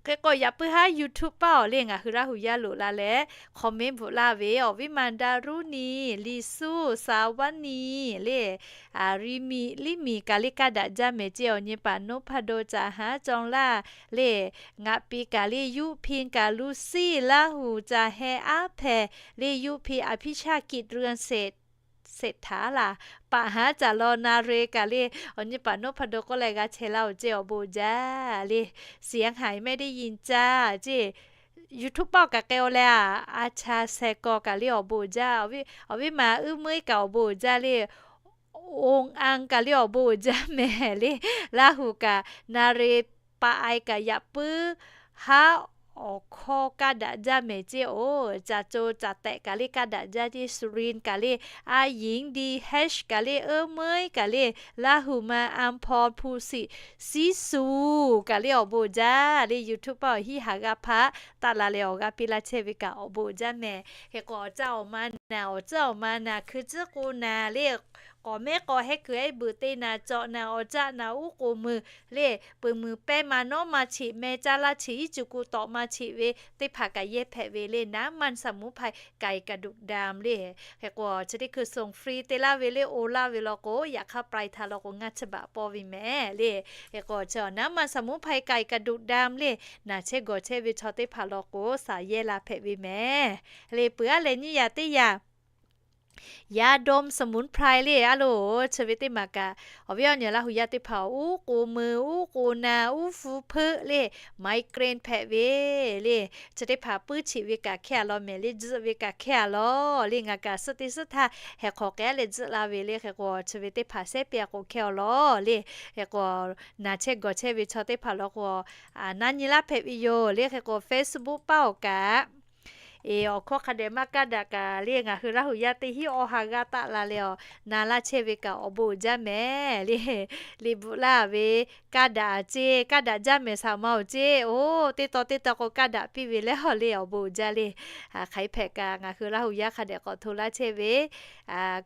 Hk'e k'o, yaꞈ puiˉ haˉ YouTube paˆ awˬ le ngaˬ hui Laˇ huˍ yaˇ loꞈ la leh hk'aw mehˉ bvuhꞈ laˇ ve awˬ viˉ ma Daˍruˇniˍ, Liˇsuˆ, Saˍvaˇniˆ le, Riˇmiꞈ, Liˇmiˬ kaꞈ le kaˇ daꞈ jaˇ mehˍ ceˇ. Awˬ nyi paˍ Noˇhpaˇdawˇ ca haˉ cawˇ laˇ le, ngaˬ pi kaꞈ le Yuˇhpiˇ kaꞈ Luˇsiˆ, Laˇ huˍ ca heh aˉ hpehꞈ le Yuˇhpiˇ อภิชาติ กิจเรืองเศรษฐา laˬ, paˍ haˉ ca law na re kaꞈ le, awˬ nyi paˍ Noˇhpaˇdawˇ k'oˆ leh g'a chehˇ laˇ-oˬ ceˇ. Awˬ bon uiˍ jaˇ le, เสียงหายไม่ได้ยินจ้า ceˇ. YouTube paˆ awˬ kaꞈ k'ai-o leh a, a cha seh kaw kaꞈ le awˬ bon uiˍ jaˇ. Awˬ viˉ ma Uˉ meuˇ kaꞈ awˬ bon uiˍ jaˇ le, Oˇ anˇ kaꞈ le awˬ bon uiˍ jaˇ mehˍ le. Laˇ huˍ kaꞈ na re pa ai kaꞈ yaꞈ puiˉ haˉ awˬ hkawˇ kaˇ daꞈ jaˇ mehˍ ceˇ-oˬ. Caˬ co caˬ tehꞈ kaꞈ le kaˇ daꞈ jaˇ ceˇ. Suˍriˍ kaꞈ le, a yinˍ di hehˉ kaꞈ le, Uˉ meuˇ kaꞈ le, Laˇ huˍ ma Aˍhpaw, Hpu siˍ, Siˉ suˍ kaꞈ le awˬ bon uiˍ jaˇ le. YouTube paˆ awˬ hiˉ haˍ g'a hpaˆ taˆ la leh awˬ g'aˇ piˇ laˇ chehˇ ve kaꞈ awˬ bon uiˍ jaˇ mehˍ. Hk'e k'o, awˬ caˇ awˬ ma naˍ, awˬ tcuhˉ awˬ ma naˍ, hkui tcuhˉ k'o naˍ le, k'awꞈ mehˉ k'aw hehˉ kuiˬ ehˉ beuꞈ te naˍ, cawꞈ naˍ, awˬ caˆ naˍ, uˉ k'oˍ meuˬ le, peuˬ muiˬ pehˇ ma nawˉ ma cheꞈ, meh caˇ laˇ cheꞈ, iˉ cuˬ ku tawꞈ ma cheꞈ ve teˇ hpaˍ kaꞈ yehˇ hpehꞈ ve le, น้ำมันสมุนไพร ไก่กระดูกดำ le. Hk'e k'o chi teˇ hkui ส่งฟรี te laˇ ve le, oˇ laˇ ve law k'o, yaꞈ hk'aˇ ปลายทาง law k'o ngaˇ chi baꞈ pawˇ ve mehˍ le. Hk'e k'o chi น้ำมันสมุนไพร ไก่กระดูกดำ le, naˬ chehˇ gawˬ chehˇ ve chaw teˇ hpaˍ law k'o, saˍ yehˇ la hpehꞈ ve mehˍ le. Peuˬ aˉ lehˬ nyiˇ yaꞈ teˇ yaꞈ ยาดมสมุนไพร le, a loˍ chi ve teˇ maˬ kaꞈ, awˬ viˉ awˬ nyi Laˇ hu yaˇ teˇ hpaˍ uˉ k'oˍ meuˬ, uˉ k'oˍ naˍ, uˉ hpu hpeuˆ le, migraine hpehꞈ ve le, chi teˇ hpaˍ puiˉ cheꞈ ve kaꞈ hkehˇ a law mehˍ le, tzuhˆ ve kaꞈ hkehˇ a law le. Ngaˬ kaꞈ suhˆ teˇ suhˆ htaˇ heh hk'awꞈ k'ai leh tzuhˆ la ve le. Hk'e k'o chi ve teˇ hpaˍ sehˉ piˇ a k'o hkehˇ a law le. Hk'e k'o naˬ chehˇ gawˬ chehˇ ve chaw teˇ hpaˍ law k'o, naˉ nyi laˇ hpehꞈ ve yoˬ le. Hk'e k'o Facebook paˇ awˬ kaꞈ, awˬ hkawˇ hk'a dehꞈ maˇ kaˇ daꞈ kaꞈ le, ngaˬ hui Laˇ hu yaˇ teˇ hinˉ awˬ ha g'aˇ taˆ la leh awˬ na laˇ chehˇ ve kaꞈ awˬ bon uiˍ jaˇ mehˍ le. Liꞈ bvuhꞈ laˇ ve, kaˇ daꞈ ceˇ, kaˇ daꞈ jaˇ mehˍ, saˍ ma awˬ ceˇ, oˇ teˇ taw teˇ taw k'o kaˇ daꞈ piˇ ve leh awˬ le awˬ bon uiˍ jaˇ le. Hk'aˬ hk'e hpehꞈ kaꞈ ngaˬ hui Laˇ hu yaˇ hk'a dehꞈ k'awꞈ hto laˇ chehˇ ve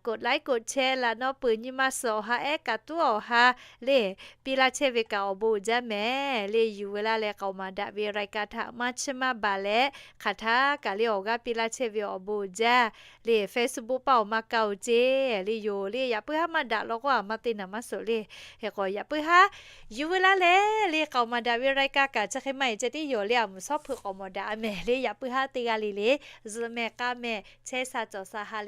กดไลค์ กดแชร์ laꞈ naw peuˬ nyi ma suhˍ awˬ ha ehˉ kaꞈ tuˉ awˬ ha le, piˇ laˇ chehˇ ve kaꞈ awˬ bon uiˍ jaˇ mehˍ le. Yuˬ ve laˇ leh k'aoˍ maˍ daꞈ ve รายการ htaꞈ maˇ chiˇ maˇ baˬ leh hk'aˬ htaˇ kaꞈ le awˬ g'aˇ piˇ laˇ chehˇ ve awˬ bon uiˍ jaˇ le. Facebook paˇ awˬ maˇ kaˇ oˬ ceˇ le, yoˬ le. Yaꞈ puiˉ haˉ maˇ daꞈ law k'o, a maˇ te naˍ maˇ suhˍ le. Hk'e k'o yaꞈ puiˉ haˉ yuˬ ve laˇ leh le k'aoˍ maˍ daꞈ ve รายการ kaꞈ chi hk'e maˇ heˆ ceh tiˉ yoˬ le, a mvuhˬ shawˉ hpeuꞈ k'awꞈ mawˬ daꞈ a mehˍ le. Yaꞈ puiˉ haˉ teˇ g'aˇ le le zuhꞈ mehˍ k'aˇ mehˍ chehˇ sha cawˬ sha ha